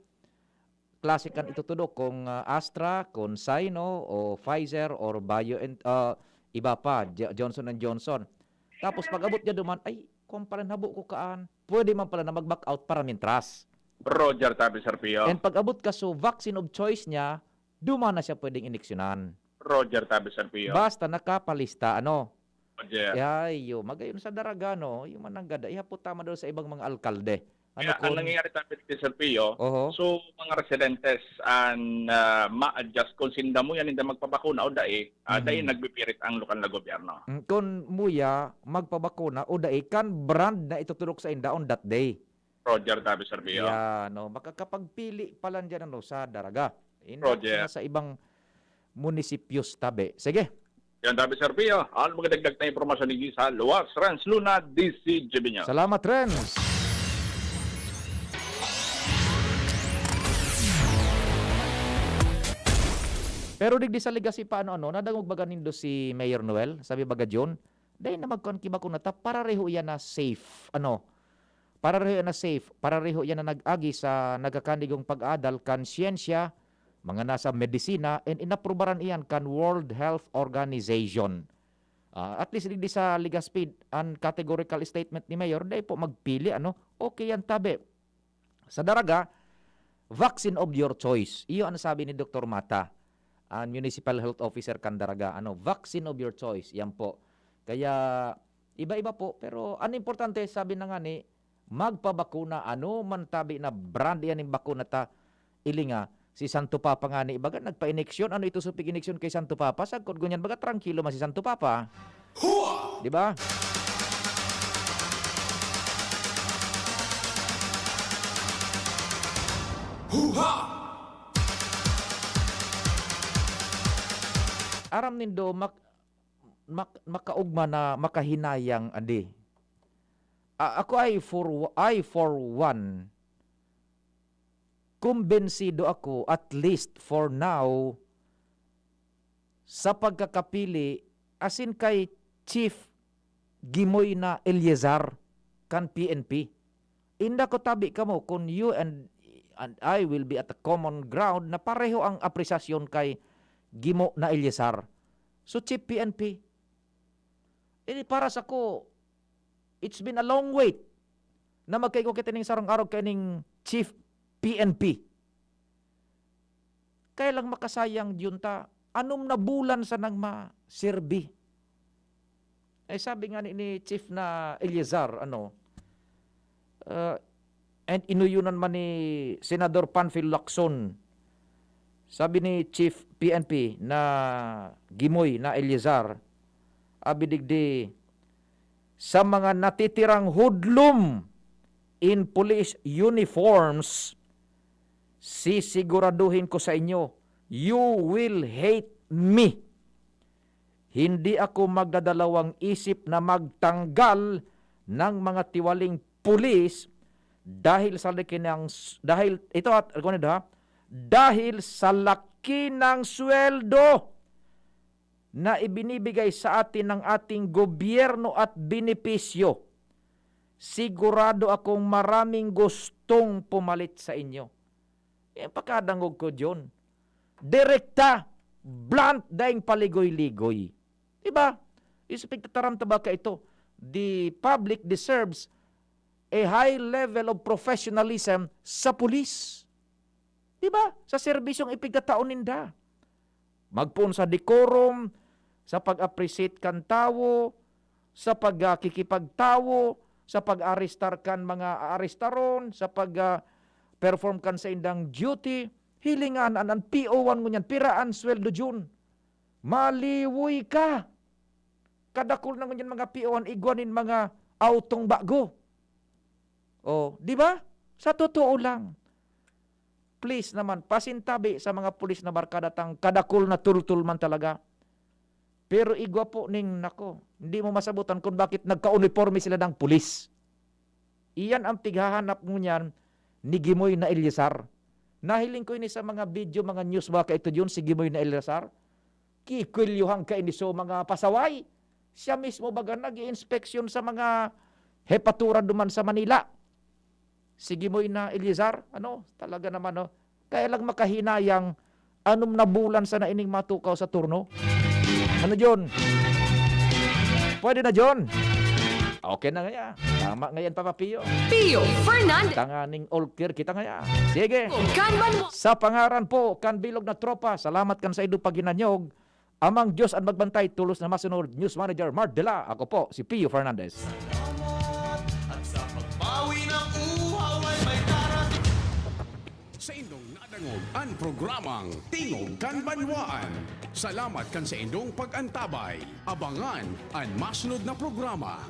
klase kan itutudok kung, ah, Astra, kung Sino, o Pfizer, or Bio and, ah, iba pa, J-, Johnson and Johnson. Tapos, pag-abot niya duman, "Ay, kung pala nabo ko kaan." Pwede man pala na mag-back out para mintras. Roger, tabi, Sir Pio. And pag-abot ka, so, vaccine of choice niya, duman na siya pwedeng ineksyonan. Roger, tabi, Sir Pio. Basta nakapalista, ano? Roger. Ay, yo, magayon sa Daraga, no? Yung mananggada, ihapot tama daw sa ibang mga alkalde. Ano Kaya, ang kung nangyayari, tabi, Sir Pio, Oho. so, mga residentes, an, ah, ma-adjust kung sinda mo yan, hindi magpabakuna o dai, ah, Mhm. dai nagpipirit ang lokal na gobyerno. Mm, kung muya, magpabakuna o dai, kan brand na itutulok sa inda on that day. Roger, tabi, Sir Pio. Yan, no? Makakapagpili pa lang dyan, ano, sa Daraga. Inako Roger. na sa ibang munisipyos, tabi. Sige. Yan, tabi, Sir Pio. Ang magdagdag na impormasyon ni sa Luwas, Renz Luna, D C G B News. Salamat, Renz. Pero digdi sa Legazpi pa, ano-ano, nadangog baga nindo si Mayor Noel? Sabi baga, John, dai na magkuan ki bakuna ta, parareho yan na safe. Ano? Parareho yan na safe. Parareho yan na nag-agi sa nagkakanigong pag-aadal kan siyensya, mga nasa medisina, and inaprubaran iyan kan World Health Organization. Ah, at least digdi sa Legazpi, an categorical statement ni Mayor, dai po magpili, ano? Okay yan, tabi. Sa Daraga, vaccine of your choice. Iyo ang sabi ni Doktor Mata, ang Municipal Health Officer kan Daraga. Ano, vaccine of your choice. Yan po. Kaya, iba-iba po. Pero, ang importante, sabi na nga ni, magpabakuna. Ano man tabi na brand yan yung bakuna ta, ilinga. Si Santo Papa nga ni, baga, nagpa-ineksyon. Ano ito supig ineksyon kay Santo Papa? Sagkod ngunyan, baga, trangkilo man si Santo Papa. Hua! Di ba? Huha! Aram nindo, mak-, mak-, makaugma na makahinayang, adi. A-, ako ay for, I for one, kumbensido ako, at least for now, sa pagkakapili asin kay Chief Gimoy na Eleazar kan P N P. Inda ko tabi kamo kun you and, and I will be at a common ground na pareho ang apresasyon kay Gimo na Eleazar. So, Chief P N P. Ini para sako, it's been a long wait na magkaigwa kita ning sarong arog kaining Chief P N P. Kaya lang makasayang diyon ta, anom na bulan sanang maserbi. Eh, sabi nga ni, ni Chief na Eleazar, ano, ah, and inuyunan man ni Senador Panfil Lacson, sabi ni Chief P N P na Gimoy na Eleazar, abi digdi, sa mga natitirang hudlom in police uniforms, sisiguraduhin ko sa inyo, you will hate me. Hindi ako magdadalawang isip na magtanggal ng mga tiwaling pulis dahil sa laki ng s-, dahil, ito at, ano ito, ha? Dahil sa laki ng sweldo na ibinibigay sa atin ng ating gobyerno at benepisyo, sigurado akong maraming gustong pumalit sa inyo. Yan pakadangog ko, John. Direkta, blunt, daing paligoy-ligoy. Diba? Isa pigtataram ta ba ka ito? The public deserves a high level of professionalism sa pulis. Diba? Sa serbisyong ipigtatao ninda. Magpoon sa decorum, sa pag-appreciate kan tawo, sa pagkikipagtawo, sa pag-arestar kan mga aarestaron, sa pag, ah, perform kan saindang duty. Hilingan an, an P O one ngunyan, pira an sweldo, Jun? Maliwoy ka! Kadakul na ngunyan mga P O one, igwa nin mga awtong bago. Oh, di ba? Sa totoo lang. Please naman, pasintabi sa mga pulis na barkada tang kadakul na tultol man talaga. Pero igwa po ning, nako, hindi mo masabutan kung bakit nagka-uniforme sila ng pulis. Iyan ang pighahanap ngunyan ni Gimoy na Eleazar. Nahiling ko ini sa mga video, mga news, mga kaito, Jun, si Gimoy na Eleazar. Kikwelyohan kaini so mga pasaway. Siya mismo baga nag-iinspeksyon sa mga hepatura duman sa Manila. Si Gimoy na Eleazar, ano, talaga naman, no? Kaya lang makahinayang, anom na bulan sana ining matukaw sa turno. Ano, John? Pwede na, John? Okay na ngaya. Tama ngayan, Papa Pio. Pio Fernandez. Tanganing all clear kita ngaya. Sige. Kanban mo. Sa pangaran po kan bilog na tropa, salamat kan saindo paghinanyog. Amang Diyos an magbantay, tolos na masunod. News Manager Mart Dela, ako po si Pio Fernandez. At sa pagbawi ng uhaw ay may darating. Saindong nadangog an programang Tingog kan Banwaan. Salamat kan saindong pag-antabay. Abangan an masunod na programa.